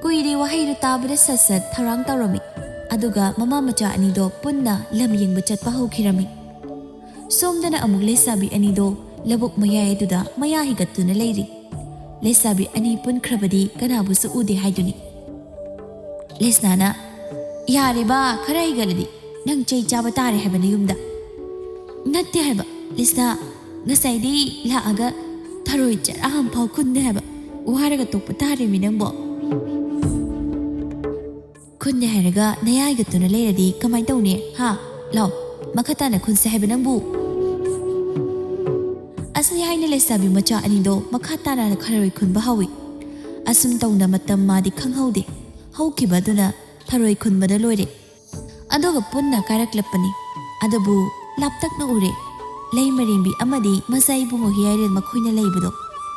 ꯀꯨꯏꯔꯦ ꯋꯥꯍꯩꯗꯨ ꯇꯥꯕꯗ ꯁꯠ ꯁꯠ ꯊꯧꯔꯥꯡ ꯇꯧꯔꯝꯃꯤ꯫ ꯑꯗꯨꯒ ꯃꯃꯥ ꯃꯆꯥ ꯑꯅꯤꯗꯣ ꯄꯨꯟꯅ ꯂꯝ ꯌꯦꯡꯕ ꯆꯠꯄ ꯍꯧꯈꯤꯔꯝꯃꯤ꯫ ꯁꯣꯝꯗꯅ ꯑꯃꯨꯛ ꯂꯩꯁꯥꯕꯤ ꯑꯅꯤꯗꯣ ꯂꯧꯕꯨꯛ ꯃꯌꯥꯏ ꯑꯗꯨꯗ ꯃꯌꯥ ꯍꯤꯒꯠꯇꯨꯅ ꯂꯩꯔꯤ꯫ ꯂꯩꯁꯥꯕꯤ ꯑꯅꯤ ꯄꯨꯟꯈ꯭ꯔꯕꯗꯤ ꯀꯅꯥꯕꯨꯁꯨ ꯎꯗꯦ ꯍꯥꯏꯗꯨꯅꯤ꯫ ꯂꯩꯁꯅꯥꯅ, "ꯌꯥꯔꯦꯕ, ꯈꯔ ꯍꯤꯒꯠꯂꯗꯤ ꯅꯪ ꯆꯩ ꯆꯥꯕ ꯇꯥꯔꯦ ꯍꯥꯏꯕ ꯅꯌꯨꯝꯗ꯫" "ꯅꯠꯇꯦ ꯍꯥꯏꯕ ꯂꯩꯁꯅꯥ, ꯉꯁꯥꯏꯗꯤ ꯂꯥꯛꯑꯒ ꯊꯔꯣꯏ ꯆꯔꯥ ꯑꯃꯐꯥꯎ ꯈꯨꯟꯗꯦ ꯍꯥꯏꯕ꯫ ꯋꯥꯔꯒ ꯇꯣꯛꯄ ꯇꯥꯔꯦꯃꯤ ꯅꯪꯕꯣ꯫" "ꯈꯨꯟꯗꯦ ꯍꯥꯏꯔꯒ ꯅꯌꯥ ꯍꯤꯒꯠꯇꯨꯅ ꯂꯩꯔꯗꯤ ꯀꯃꯥꯏ ꯇꯧꯅꯤ? ꯍꯥ? ꯂꯥꯎ, ꯃꯈꯥ ꯇꯥꯅ ꯈꯨꯟꯁꯦ ꯍꯥꯏꯕ ꯅꯪꯕꯨ꯫" ꯑꯁꯤ ꯍꯥꯏꯅ ꯂꯩꯁꯥꯕꯤ ꯃꯆꯥ ꯑꯅꯤꯗꯣ ꯃꯈꯥ ꯇꯥꯅ ꯊꯔꯣꯏ ꯈꯨꯟꯕ ꯍꯧꯏ꯫ ꯑꯁꯨꯝ ꯇꯧꯅ ꯃꯇꯝ ꯃꯥꯗꯤ ꯈꯪꯍꯧꯗꯦ꯫ ꯍꯧꯈꯤꯕ ꯑꯗꯨꯅ ꯊꯔꯣꯏ ꯈꯨꯟꯕꯗ ꯂꯣꯏꯔꯦ꯫ ꯑꯗꯨꯒ ꯄꯨꯟꯅ ꯀꯥꯔꯛꯂꯛꯄꯅꯤ꯫ ꯑꯗꯨꯕꯨ ꯂꯥꯞꯇꯛꯅ ꯎꯔꯦ꯫ ꯂꯩ ꯃꯔꯦꯝꯕꯤ ꯑꯃꯗꯤ ꯃꯆꯥ ꯏꯕꯨꯡꯉꯣ ꯍꯤꯌꯥꯏꯔꯦꯟ ꯃꯈꯣꯏꯅ ꯂꯩꯕꯗꯣ,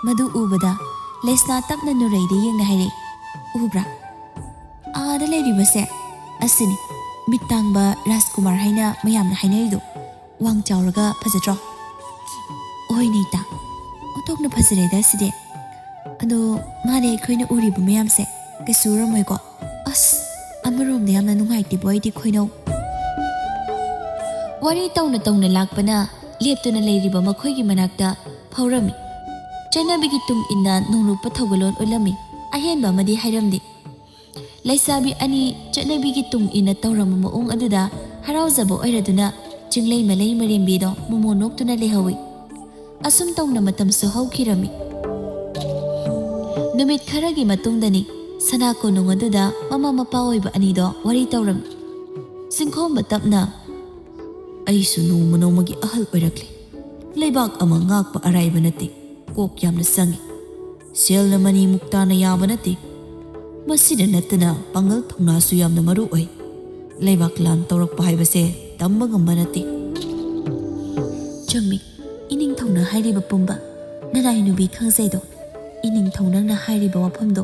ꯃꯗꯨ ꯎꯕꯗ ꯂꯩꯁꯅꯥ ꯇꯞꯅ ꯅꯨꯔꯩꯗ ꯌꯦꯡꯅ ꯍꯥꯏꯔꯛꯏ, "ꯎꯕ꯭ꯔꯥ? ꯑꯥꯗ ꯂꯩꯔꯤꯕꯁꯦ ꯑꯁꯤꯅꯤ, ꯃꯤꯠ ꯇꯥꯡꯕ ꯔꯥꯖꯀꯨꯃꯥꯔ ꯍꯥꯏꯅ ꯃꯌꯥꯝꯅ ꯍꯥꯏꯅꯔꯤꯗꯣ꯫ ꯋꯥꯡ ꯆꯥꯎꯔꯒ ꯐꯖꯗ꯭ꯔꯣ?" "ꯍꯣꯏꯅꯦ ꯏꯇꯥ, ꯑꯣꯟꯊꯣꯛꯅ ꯐꯖꯔꯦꯗ ꯁꯤꯗꯤ꯫ ꯑꯗꯣ ꯃꯥꯅꯦ ꯑꯩꯈꯣꯏꯅ ꯎꯔꯤꯕ ꯃꯌꯥꯝꯁꯦ ꯀꯩꯁꯨ ꯎꯔꯝꯃꯣꯏꯀꯣ? ꯑꯁ, ꯑꯃꯔꯣꯝꯗ ꯌꯥꯝꯅ ꯅꯨꯡꯉꯥꯏꯇꯦꯕꯣ ꯑꯩꯗꯤ ꯈꯣꯏꯅꯧ꯫" ꯋꯥꯔꯤ ꯇꯧꯅ ꯇꯧꯅ ꯂꯥꯛꯄꯅ ꯂꯦꯞꯇꯨꯅ ꯂꯩꯔꯤꯕ ꯃꯈꯣꯏꯒꯤ ꯃꯅꯥꯛꯇ ꯐꯥꯎꯔꯝꯃꯤ꯫ ꯆꯠꯅꯕꯤꯒꯤ ꯇꯨꯡ ꯏꯟꯅ ꯅꯣꯡꯂꯨꯛꯄ ꯊꯧꯒꯜꯂꯣꯟ ꯎꯠꯂꯝꯃꯤ꯫ ꯑꯍꯦꯟꯕ ꯑꯃꯗꯤ ꯍꯥꯏꯔꯝꯗꯦ꯫ ꯂꯩꯁꯥꯕꯤ ꯑꯅꯤ ꯆꯠꯅꯕꯤꯒꯤ ꯇꯨꯡ ꯏꯟꯅ ꯇꯧꯔꯝꯕ ꯃꯑꯣꯡ ꯑꯗꯨꯗ ꯍꯔꯥꯎꯖꯕ ꯑꯣꯏꯔꯗꯨꯅ ꯆꯤꯡꯂꯩ ꯃꯂꯩ ꯃꯔꯦꯝꯕꯤꯗꯣ ꯃꯣꯃꯣꯟ ꯅꯣꯛꯇꯨꯅ ꯂꯩꯍꯧꯏ꯫ ꯑꯁꯨꯝ ꯇꯧꯅ ꯃꯇꯝꯁꯨ ꯍꯧꯈꯤꯔꯝꯃꯤ꯫ ꯅꯨꯃꯤꯠ ꯈꯔꯒꯤ ꯃꯇꯨꯡꯗꯅꯤ ꯁꯅꯥ ꯀꯣꯅꯨꯡ ꯑꯗꯨꯗ ꯃꯃꯥ ꯃꯄꯥ ꯑꯣꯏꯕ ꯑꯅꯤꯗꯣ ꯋꯥꯔꯤ ꯇꯧꯔꯝꯃꯤ꯫ ꯆꯤꯡꯈꯣꯝꯕ ꯇꯞꯅ, "ꯑꯩꯁꯨ ꯅꯣꯡꯃ ꯅꯣꯡꯃꯒꯤ ꯑꯍꯜ ꯑꯣꯏꯔꯛꯂꯦ꯫ ꯂꯩꯕꯥꯛ ꯑꯃ ꯉꯥꯛꯄ ꯑꯔꯥꯏꯕ ꯅꯠꯇꯦ꯫ ꯀꯣꯛ ꯌꯥꯝꯅ ꯆꯪꯏ꯫ ꯁꯦꯜꯅ ꯃꯅꯤ ꯃꯨꯛꯇꯥꯅ ꯌꯥꯕ ꯅꯠꯇꯦ꯫ ꯃꯁꯤꯗ ꯅꯠꯇꯅ ꯄꯥꯡꯒꯜ ꯊꯧꯅꯥꯁꯨ ꯌꯥꯝꯅ ꯃꯔꯨ ꯑꯣꯏ꯫ ꯂꯩꯕꯥꯛ ꯂꯥꯟ ꯇꯧꯔꯛꯄ ꯍꯥꯏꯕꯁꯦ ꯇꯝꯕ ꯉꯝꯕ ꯅꯠꯇꯦ꯫" "ꯆꯨꯝꯃꯤ, ꯏꯅꯤꯡꯊꯧꯅ ꯍꯥꯏꯔꯤꯕ ꯄꯨꯝꯕ꯫ ꯅꯅꯥꯏ ꯅꯨꯄꯤ ꯈꯪꯖꯩꯗꯣ, ꯏꯅꯤꯡꯊꯧ ꯅꯪꯅ ꯍꯥꯏꯔꯤꯕ ꯋꯥꯐꯝꯗꯣ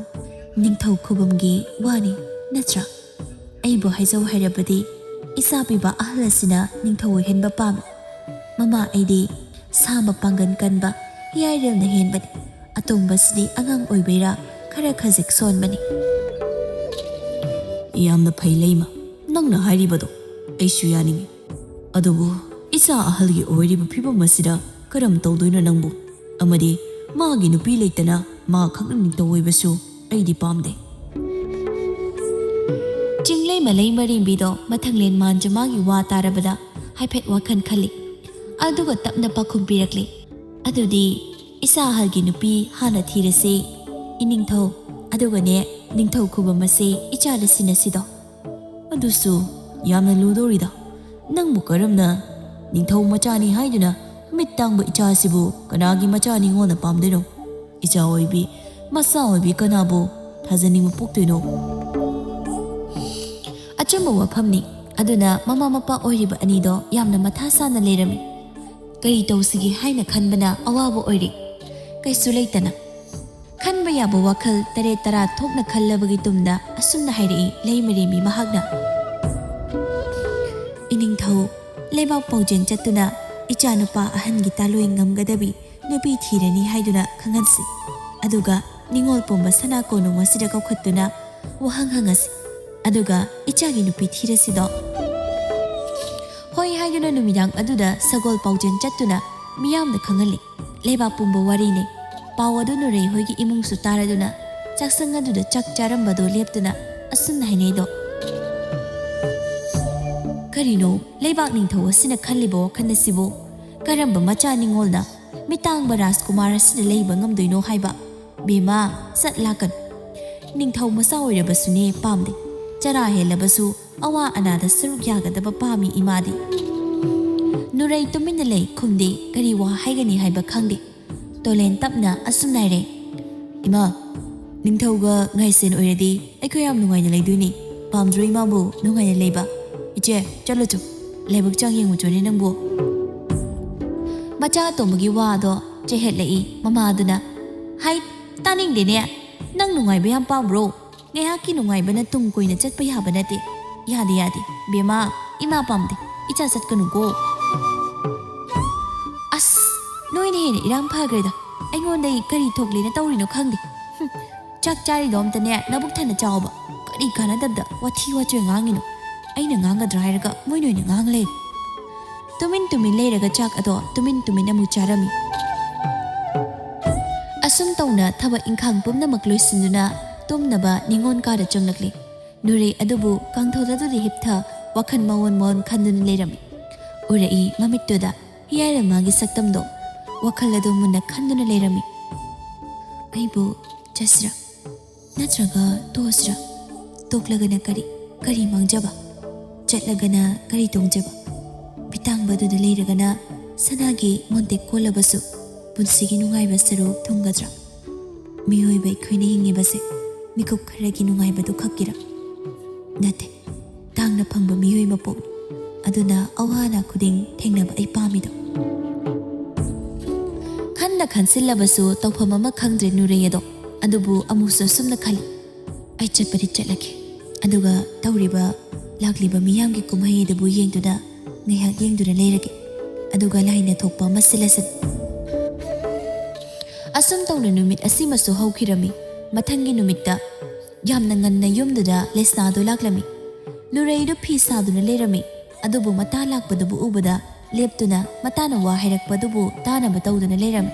ꯅꯤꯡꯊꯧ ꯈꯨꯕꯝꯒꯤ ꯋꯥꯅꯤ, ꯅꯠꯇ꯭ꯔꯥ? ꯑꯩꯕꯨ ꯍꯥꯏꯖꯧ ꯍꯥꯏꯔꯕꯗꯤ, ꯏꯆꯥ ꯄꯤꯕ ꯑꯍꯜ ꯑꯁꯤꯅ ꯅꯤꯡꯊꯧ ꯑꯣꯏꯍꯟꯕ ꯄꯥꯝꯃꯤ꯫ ꯃꯃꯥ, ꯑꯩꯗꯤ ꯁꯥ ꯃꯄꯥꯡꯒꯜ ꯀꯟꯕ ꯍꯤꯌꯥꯏꯔꯦꯜꯅ ꯍꯦꯟꯕꯅꯤ꯫ ꯑꯇꯣꯝꯕꯁꯤꯗꯤ ꯑꯉꯥꯡ ꯑꯣꯏꯕꯩꯔꯥ ꯈꯔ ꯈꯖꯤꯛ ꯁꯣꯟꯕꯅꯤ꯫" "ꯌꯥꯝꯅ ꯐꯩ ꯂꯩꯃ, ꯅꯪꯅ ꯍꯥꯏꯔꯤꯕꯗꯣ ꯑꯩꯁꯨ ꯌꯥꯅꯤꯡꯏ꯫ ꯑꯗꯨꯕꯨ ꯏꯆꯥ ꯑꯍꯜꯒꯤ ꯑꯣꯏꯔꯤꯕ ꯐꯤꯕꯝ ꯑꯁꯤꯗ ꯀꯔꯝ ꯇꯧꯗꯣꯏꯅꯣ ꯅꯪꯕꯨ? ꯑꯃꯗꯤ ꯃꯥꯒꯤ ꯅꯨꯄꯤ ꯂꯩꯇꯅ ꯃꯥ ꯈꯛꯅ ꯅꯤꯡꯊꯧ ꯑꯣꯏꯕꯁꯨ ꯑꯩꯗꯤ ꯄꯥꯝꯗꯦ꯫" ꯆꯤꯡꯂꯩꯃ ꯂꯩꯃꯔꯦꯝꯕꯤꯗꯣ ꯃꯊꯪꯂꯦꯟ ꯃꯥꯟꯖꯃꯥꯒꯤ ꯋꯥ ꯇꯥꯔꯕꯗ ꯍꯥꯏꯐꯦꯠ ꯋꯥꯈꯜ ꯈꯜꯂꯤ꯫ ꯑꯗꯨꯒ ꯇꯞꯅ ꯄꯥꯎꯈꯨꯝ ꯄꯤꯔꯛꯂꯤ, "ꯑꯗꯨꯗꯤ ꯏꯆꯥ ꯑꯍꯜꯒꯤ ꯅꯨꯄꯤ ꯍꯥꯟꯅ ꯊꯤꯔꯁꯤ, ꯏꯅꯤꯡꯊꯧ꯫ ꯑꯗꯨꯒꯅꯦ, ꯅꯤꯡꯊꯧ ꯈꯨꯕꯝ ꯑꯁꯦ ꯏꯆꯥꯗ ꯁꯤꯟꯅꯁꯤꯗꯣ꯫" "ꯑꯗꯨꯁꯨ ꯌꯥꯝꯅ ꯂꯨꯗꯧꯔꯤꯗ꯫ ꯅꯪꯕꯨ ꯀꯔꯝꯅ ꯅꯤꯡꯊꯧ ꯃꯆꯥꯅꯤ ꯍꯥꯏꯗꯨꯅ ꯃꯤꯠ ꯇꯥꯡꯕ ꯏꯆꯥꯁꯤꯕꯨ ꯀꯅꯥꯒꯤ ꯃꯆꯥ ꯅꯤꯉꯣꯜꯅ ꯄꯥꯝꯗꯣꯏꯅꯣ? ꯏꯆꯥ ꯑꯣꯏꯕꯤ, ꯃꯆꯥ ꯑꯣꯏꯕꯤ ꯀꯅꯥꯕꯨ ꯊꯥꯖꯅꯤꯡꯕ ꯄꯣꯛꯇꯣꯏꯅꯣ?" ꯑꯆꯨꯝꯕ ꯋꯥꯐꯝꯅꯤ꯫ ꯑꯗꯨꯅ ꯃꯃꯥ ꯃꯄꯥ ꯑꯣꯏꯔꯤꯕ ꯑꯅꯤꯗꯣ ꯌꯥꯝꯅ ꯃꯊꯥ ꯁꯥꯅ ꯂꯩꯔꯝꯃꯤ꯫ ꯀꯔꯤ ꯇꯧꯁꯤꯒꯦ ꯍꯥꯏꯅ ꯈꯟꯕꯅ ꯑꯋꯥꯕ ꯑꯣꯏꯔꯦ꯫ ꯀꯩꯁꯨ ꯂꯩꯇꯅ ꯈꯟꯕ ꯌꯥꯕ ꯋꯥꯈꯜ ꯇꯔꯦꯠ ꯇꯔꯥ ꯊꯣꯛꯅ ꯈꯜꯂꯕꯒꯤ ꯇꯨꯡꯗ ꯑꯁꯨꯝꯅ ꯍꯥꯏꯔꯛꯏ ꯂꯩꯃꯔꯦꯝꯕꯤ ꯃꯍꯥꯛꯅ, "ꯏꯅꯤꯡꯊꯧ, ꯂꯩꯕꯥꯛ ꯄꯥꯎꯖꯦꯜ ꯆꯠꯇꯨꯅ ꯏꯆꯥꯅꯨꯄꯥ ꯑꯍꯟꯒꯤ ꯇꯥꯂꯣꯏ ꯉꯝꯒꯗꯕꯤ ꯅꯨꯄꯤ ꯊꯤꯔꯅꯤ ꯍꯥꯏꯗꯨꯅ ꯈꯪꯍꯟꯁꯤ꯫ ꯑꯗꯨꯒ ꯅꯤꯉꯣꯜ ꯄꯨꯝꯕ ꯁꯅꯥ ꯀꯣꯅꯨꯡ ꯑꯁꯤꯗ ꯀꯧꯈꯠꯇꯨꯅ ꯋꯥꯍꯪ ꯍꯪꯉꯁꯤ꯫ ꯑꯗꯨꯒ ꯏꯆꯥꯒꯤ ꯅꯨꯄꯤ ꯊꯤꯔꯁꯤꯗꯣ꯫" ꯍꯣꯏ ꯍꯥꯏꯗꯨꯅ ꯅꯨꯃꯤꯗꯥꯡ ꯑꯗꯨꯗ ꯁꯒꯣꯜ ꯄꯥꯎꯖꯦꯜ ꯆꯠꯇꯨꯅ ꯃꯤꯌꯥꯝꯗ ꯈꯪꯍꯜꯂꯤ꯫ ꯂꯩꯕꯥꯛ ꯄꯨꯝꯕ ꯋꯥꯔꯤꯅꯤ꯫ ꯄꯥꯎ ꯑꯗꯨ ꯅꯨꯔꯩ ꯍꯣꯏꯒꯤ ꯏꯃꯨꯡꯁꯨ ꯇꯥꯔꯗꯨꯅ ꯆꯥꯛꯁꯪ ꯑꯗꯨꯗ ꯆꯥꯛ ꯆꯥꯔꯝꯕꯗꯣ ꯂꯦꯞꯇꯨꯅ ꯑꯁꯨꯝꯅ ꯍꯥꯏꯅꯩꯗꯣ꯫ "ꯀꯔꯤꯅꯣ ꯂꯩꯕꯥꯛ ꯅꯤꯡꯊꯧ ꯑꯁꯤꯅ ꯈꯜꯂꯤꯕ ꯋꯥꯈꯜ ꯑꯁꯤꯕꯨ? ꯀꯔꯝꯕ ꯃꯆꯥ ꯅꯤꯉꯣꯜꯅ ꯃꯤꯇꯥꯡꯕ ꯔꯥꯖꯀꯨꯃꯥꯔ ꯑꯁꯤꯗ ꯂꯩꯕ ꯉꯝꯗꯣꯏꯅꯣ ꯍꯥꯏꯕ? ꯕꯦꯝꯃ, ꯆꯠ ꯂꯥꯛꯀꯅꯨ꯫ ꯅꯤꯡꯊꯧ ꯃꯆꯥ ꯑꯣꯏꯔꯕꯁꯨꯅꯦ ꯄꯥꯝꯗꯦ꯫ ꯆꯔꯥ ꯍꯦꯜꯂꯕꯁꯨ ꯑꯋꯥ ꯑꯅꯥꯗ ꯁꯔꯨꯛ ꯌꯥꯒꯗꯕ ꯄꯥꯝꯃꯤ ꯏꯃꯥꯗꯤ꯫" ꯅꯨꯔꯩ ꯇꯨꯃꯤꯟꯅ ꯂꯩ, ꯈꯨꯝꯗꯦ꯫ ꯀꯔꯤ ꯋꯥ ꯍꯥꯏꯒꯅꯤ ꯍꯥꯏꯕ ꯈꯪꯗꯦ꯫ ꯇꯣꯂꯦꯟ ꯇꯞꯅ ꯑꯁꯨꯝꯅ ꯍꯥꯏꯔꯦ, "ꯏꯃꯥ, ꯅꯤꯡꯊꯧꯒ ꯉꯥꯏꯁꯦꯟ ꯑꯣꯏꯔꯗꯤ ꯑꯩꯈꯣꯏ ꯌꯥꯝ ꯅꯨꯡꯉꯥꯏꯅ ꯂꯩꯗꯣꯏꯅꯤ꯫ ꯄꯥꯝꯗ꯭ꯔꯣ ꯏꯃꯥꯕꯨ ꯅꯨꯡꯉꯥꯏꯅ ꯂꯩꯕ? ꯏꯆꯦ, ꯆꯠꯂꯨ ꯆꯣ, ꯂꯥꯏꯕꯛ ꯆꯥꯡ ꯌꯦꯡꯉꯨ ꯆꯣꯅꯦ ꯅꯪꯕꯨ꯫" ꯃꯆꯥ ꯑꯇꯣꯝꯕꯒꯤ ꯋꯥꯗꯣ ꯆꯦꯍꯦꯠꯂꯛꯏ ꯃꯃꯥꯗꯨꯅ꯫ "ꯍꯥꯏ, ꯇꯥꯅꯤꯡꯗꯦꯅꯦ꯫ ꯅꯪ ꯅꯨꯡꯉꯥꯏꯕ ꯌꯥꯝ ꯄꯥꯝꯕ꯭ꯔꯣ? ꯉꯥꯏꯍꯥꯛꯀꯤ ꯅꯨꯡꯉꯥꯏꯕꯅ ꯇꯨꯡ ꯀꯣꯏꯅ ꯆꯠꯄ ꯌꯥꯕ ꯅꯠꯇꯦ꯫ ꯌꯥꯗꯦ, ꯌꯥꯗꯦ꯫ ꯕꯦꯝꯃ, ꯏꯃꯥ ꯄꯥꯝꯗꯦ꯫ ꯏꯆꯥ ꯆꯠꯀꯅꯨꯀꯣ꯫" ꯑꯁ, ꯅꯣꯏꯅ ꯍꯦꯟꯅ ꯏꯔꯥꯡ ꯐꯈ꯭ꯔꯦꯗ꯫ ꯑꯩꯉꯣꯟꯗ ꯑꯩ ꯀꯔꯤ ꯊꯣꯛꯂꯦꯅ ꯇꯧꯔꯤꯅꯣ ꯈꯪꯗꯦ꯫ ꯍꯨꯝ, ꯆꯥꯛ ꯆꯥꯔꯤꯗꯣ ꯑꯝꯇꯅꯦ ꯅꯕꯨꯛ ꯊꯟꯅ ꯆꯥꯎꯕ꯫ ꯀꯔꯤ ꯀꯥꯟꯅꯗꯕꯗ ꯋꯥꯊꯤ ꯋꯥꯆꯣꯏ ꯉꯥꯡꯉꯤꯅꯣ? ꯑꯩꯅ ꯉꯥꯡꯒꯗ꯭ꯔꯥ ꯍꯥꯏꯔꯒ ꯃꯣꯏꯅ ꯑꯣꯏꯅ ꯉꯥꯡ ꯂꯩꯔꯦ꯫ ꯇꯨꯃꯤꯟ ꯇꯨꯃꯤꯟ ꯂꯩꯔꯒ ꯆꯥꯛ ꯑꯗꯣ ꯇꯨꯃꯤꯟ ꯇꯨꯃꯤꯟ ꯑꯃꯨꯛ ꯆꯥꯔꯝꯃꯤ꯫ ꯑꯁꯨꯝ ꯇꯧꯅ ꯊꯕꯛ ꯏꯪꯈꯥꯡ ꯄꯨꯝꯅꯃꯛ ꯂꯣꯏꯁꯤꯟꯗꯨꯅ ꯇꯨꯝꯅꯕ ꯅꯤꯉꯣꯜ ꯀꯥꯗ ꯆꯪꯂꯛꯂꯤ꯫ ꯅꯨꯔꯩ ꯑꯗꯨꯕꯨ ꯀꯥꯡꯊꯣꯜ ꯑꯗꯨꯗ ꯍꯤꯞꯊ ꯋꯥꯈꯜ ꯃꯑꯣꯟ ꯃꯑꯣꯟ ꯈꯟꯗꯨꯅ ꯂꯩꯔꯝꯃꯤ꯫ ꯎꯔꯛꯏ ꯃꯃꯤꯠꯇꯨꯗ ꯍꯤꯌꯥꯏꯔꯝꯃꯥꯒꯤ ꯁꯛꯇꯝꯗꯣ꯫ ꯋꯥꯈꯜ ꯑꯗꯨ ꯃꯨꯟꯅ ꯈꯟꯗꯨꯅ ꯂꯩꯔꯝꯃꯤ꯫ "ꯑꯩꯕꯨ ꯆꯠꯁꯤꯔꯥ? ꯅꯠꯇ꯭ꯔꯒ ꯇꯣꯛꯑꯁꯤꯔꯥ? ꯇꯣꯛꯂꯒꯅ ꯀꯔꯤ, ꯀꯔꯤ ꯃꯥꯡꯖꯕ? ꯆꯠꯂꯒꯅ ꯀꯔꯤ ꯇꯣꯡꯖꯕ? ꯃꯤꯇꯥꯡꯕ ꯑꯗꯨꯗ ꯂꯩꯔꯒꯅ ꯁꯅꯥꯒꯤ ꯃꯣꯟꯇꯦꯛ ꯀꯣꯜꯂꯕꯁꯨ ꯄꯨꯟꯁꯤꯒꯤ ꯅꯨꯡꯉꯥꯏꯕ ꯁꯔꯨꯛ ꯊꯨꯡꯒꯗ꯭ꯔꯥ? ꯃꯤꯑꯣꯏꯕ ꯑꯩꯈꯣꯏꯅ ꯍꯤꯡꯉꯤꯕꯁꯦ ꯃꯤꯀꯨꯞ ꯈꯔꯒꯤ ꯅꯨꯡꯉꯥꯏꯕꯗꯨ ꯈꯛꯀꯤꯔꯥ? ꯅꯠꯇꯦ, ꯇꯥꯡꯅ ꯐꯪꯕ ꯃꯤꯑꯣꯏ ꯃꯄꯣꯛꯅꯤ꯫ ꯑꯗꯨꯅ ꯑꯋꯥ ꯑꯅꯥ ꯈꯨꯗꯤꯡ ꯊꯦꯡꯅꯕ ꯑꯩ ꯄꯥꯝꯃꯤꯗꯣ꯫" ꯈꯟꯅ ꯈꯟꯁꯤꯜꯂꯕꯁꯨ ꯇꯧꯐꯝ ꯑꯃ ꯈꯪꯗ꯭ꯔꯦ ꯅꯨꯔꯩ ꯑꯗꯣ꯫ ꯑꯗꯨꯕꯨ ꯑꯃꯨꯛꯁꯨ ꯑꯁꯨꯝꯅ ꯈꯜꯂꯤ, "ꯑꯩ ꯆꯠꯄꯗꯤ ꯆꯠꯂꯒꯦ, ꯑꯗꯨꯒ ꯇꯧꯔꯤꯕ ꯂꯥꯛꯂꯤꯕ ꯃꯤꯌꯥꯝꯒꯤ ꯀꯨꯝꯍꯩ ꯑꯗꯨꯕꯨ ꯌꯦꯡꯗꯨꯅ ꯉꯥꯏꯍꯥꯛ ꯌꯦꯡꯗꯨꯅ ꯂꯩꯔꯒꯦ, ꯑꯗꯨꯒ ꯂꯥꯏꯅ ꯊꯣꯛꯄ ꯑꯃ ꯁꯤꯜꯂꯁꯅꯨ꯫" ꯑꯁꯨꯝ ꯇꯧꯅ ꯅꯨꯃꯤꯠ ꯑꯁꯤꯃꯁꯨ ꯍꯧꯈꯤꯔꯝꯃꯤ꯫ ꯃꯊꯪꯒꯤ ꯅꯨꯃꯤꯠꯇ ꯌꯥꯝꯅ ꯉꯟꯅ ꯌꯨꯝꯗꯨꯗ ꯂꯩꯁꯅꯥꯗꯨ ꯂꯥꯛꯂꯝꯃꯤ꯫ ꯅꯨꯔꯩꯗꯨ ꯐꯤ ꯁꯥꯗꯨꯅ ꯂꯩꯔꯝꯃꯤ꯫ ꯑꯗꯨꯕꯨ ꯃꯇꯥ ꯂꯥꯛꯄꯗꯨꯕꯨ ꯎꯕꯗ ꯂꯦꯞꯇꯨꯅ ꯃꯇꯥꯅ ꯋꯥ ꯍꯥꯏꯔꯛꯄꯗꯨꯕꯨ ꯇꯥꯅꯕ ꯇꯧꯗꯨꯅ ꯂꯩꯔꯝꯃꯤ꯫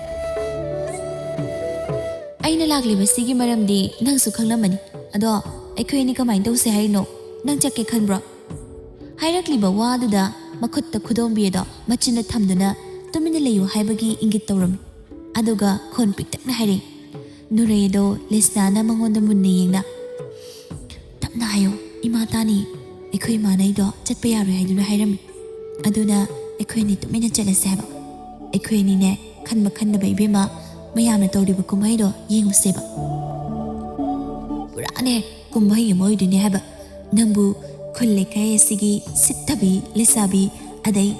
"ꯑꯩꯅ ꯂꯥꯛꯂꯤꯕꯁꯤꯒꯤ ꯃꯔꯝꯗꯤ ꯅꯪꯁꯨ ꯈꯪꯂꯝꯃꯅꯤ꯫ ꯑꯗꯣ ꯑꯩꯈꯣꯏ ꯑꯅꯤ ꯀꯃꯥꯏꯅ ꯇꯧꯁꯦ ꯍꯥꯏꯔꯤꯅꯣ? ꯅꯪ ꯆꯠꯀꯦ ꯈꯟꯕ꯭ꯔꯣ?" ꯍꯥꯏꯔꯛꯂꯤꯕ ꯋꯥꯗꯨꯗ ꯃꯈꯨꯠꯇ ꯈꯨꯗꯣꯝꯕꯤ ꯑꯗꯣ ꯃꯆꯤꯟꯗ ꯊꯝꯗꯨꯅ ꯇꯨꯃꯤꯟꯅ ꯂꯩꯌꯨ ꯍꯥꯏꯕꯒꯤ ꯏꯪꯒꯤꯠ ꯇꯧꯔꯝꯃꯤ꯫ ꯑꯗꯨꯒ ꯈꯣꯟ ꯄꯤꯛꯇꯛꯅ ꯍꯥꯏꯔꯛꯏ꯫ ꯅꯨꯔꯩ ꯑꯗꯣ ꯂꯩꯁꯅꯥꯅ ꯃꯉꯣꯟꯗ ꯃꯨꯟꯅ ꯌꯦꯡꯅ, "ꯇꯞꯅ ꯍꯥꯏꯌꯣ, ꯏꯃꯥ ꯇꯥꯅꯤ꯫ ꯑꯩꯈꯣꯏ ꯏꯃꯥꯅ ꯑꯩꯗꯣ ꯆꯠꯄ ꯌꯥꯔꯣꯏ ꯍꯥꯏꯗꯨꯅ ꯍꯥꯏꯔꯝꯃꯤ꯫ ꯑꯗꯨꯅ ꯑꯩꯈꯣꯏ ꯑꯅꯤ ꯇꯨꯃꯤꯟꯅ ꯆꯠꯂꯁꯦ ꯍꯥꯏꯕ꯫ ꯑꯩꯈꯣꯏ ꯑꯅꯤꯅꯦ ꯈꯟꯕ ꯈꯟꯗꯕ ꯏꯕꯦꯝꯃ, ꯃꯌꯥꯝꯅ ꯇꯧꯔꯤꯕ ꯀꯨꯝꯍꯩꯗꯣ ꯌꯦꯡꯉꯨꯁꯦꯕ꯫" "ꯄꯨꯔꯥꯅꯦ ꯀꯨꯝꯍꯩ ꯑꯃ ꯑꯣꯏꯗꯣꯏꯅꯦ ꯍꯥꯏꯕ꯫ ꯅꯪꯕꯨ ꯈꯨꯜ ꯂꯩꯀꯥꯏ ꯑꯁꯤꯒꯤ ꯁꯤꯠꯇꯕꯤ ꯂꯩꯁꯥꯕꯤ, ꯑꯗꯩ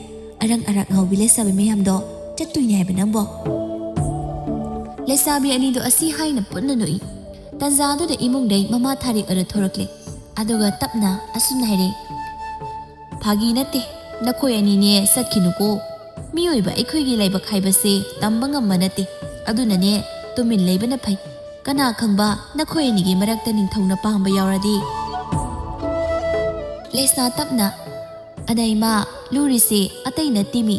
ꯑꯔꯪ ꯑꯔꯥꯛ ꯉꯥꯎꯕꯤ ꯂꯩꯁꯥꯕꯤ ꯃꯌꯥꯝꯗꯣ ꯆꯠꯇꯣꯏꯅꯦ ꯍꯥꯏꯕ ꯅꯪꯕꯣ?" ꯂꯩꯁꯥꯕꯤ ꯑꯅꯤꯗꯣ ꯑꯁꯤ ꯍꯥꯏꯅ ꯄꯨꯟꯅ ꯅꯣꯛꯏ꯫ ꯇꯟꯖꯥꯗꯨꯗ ꯏꯃꯨꯡꯗꯩ ꯃꯃꯥ ꯊꯥꯔꯦꯛ ꯑꯗꯨ ꯊꯣꯔꯛꯂꯦ꯫ ꯑꯗꯨꯒ ꯇꯞꯅ ꯑꯁꯨꯝꯅ ꯍꯥꯏꯔꯛꯏ, "ꯐꯥꯒꯤ ꯅꯠꯇꯦ, ꯅꯈꯣꯏ ꯑꯅꯤꯅꯦ ꯆꯠꯈꯤꯅꯨꯀꯣ꯫ ꯃꯤꯑꯣꯏꯕ ꯑꯩꯈꯣꯏꯒꯤ ꯂꯥꯏꯕꯛ ꯍꯥꯏꯕꯁꯦ ꯇꯝꯕ ꯉꯝꯕ ꯅꯠꯇꯦ꯫ ꯑꯗꯨꯅꯅꯦ, ꯇꯨꯃꯤꯟ ꯂꯩꯕꯅ ꯐꯩ꯫ ꯀꯅꯥ ꯈꯪꯕ, ꯅꯈꯣꯏ ꯑꯅꯤꯒꯤ ꯃꯔꯛꯇ ꯅꯤꯡꯊꯧꯅ ꯄꯥꯝꯕ ꯌꯥꯎꯔꯗꯤ?" ꯂꯩꯁꯥ ꯇꯞꯅ, "ꯑꯗ ꯏꯃꯥ, ꯂꯨꯔꯤꯁꯦ ꯑꯇꯩ ꯅꯠꯇꯦꯃꯤ꯫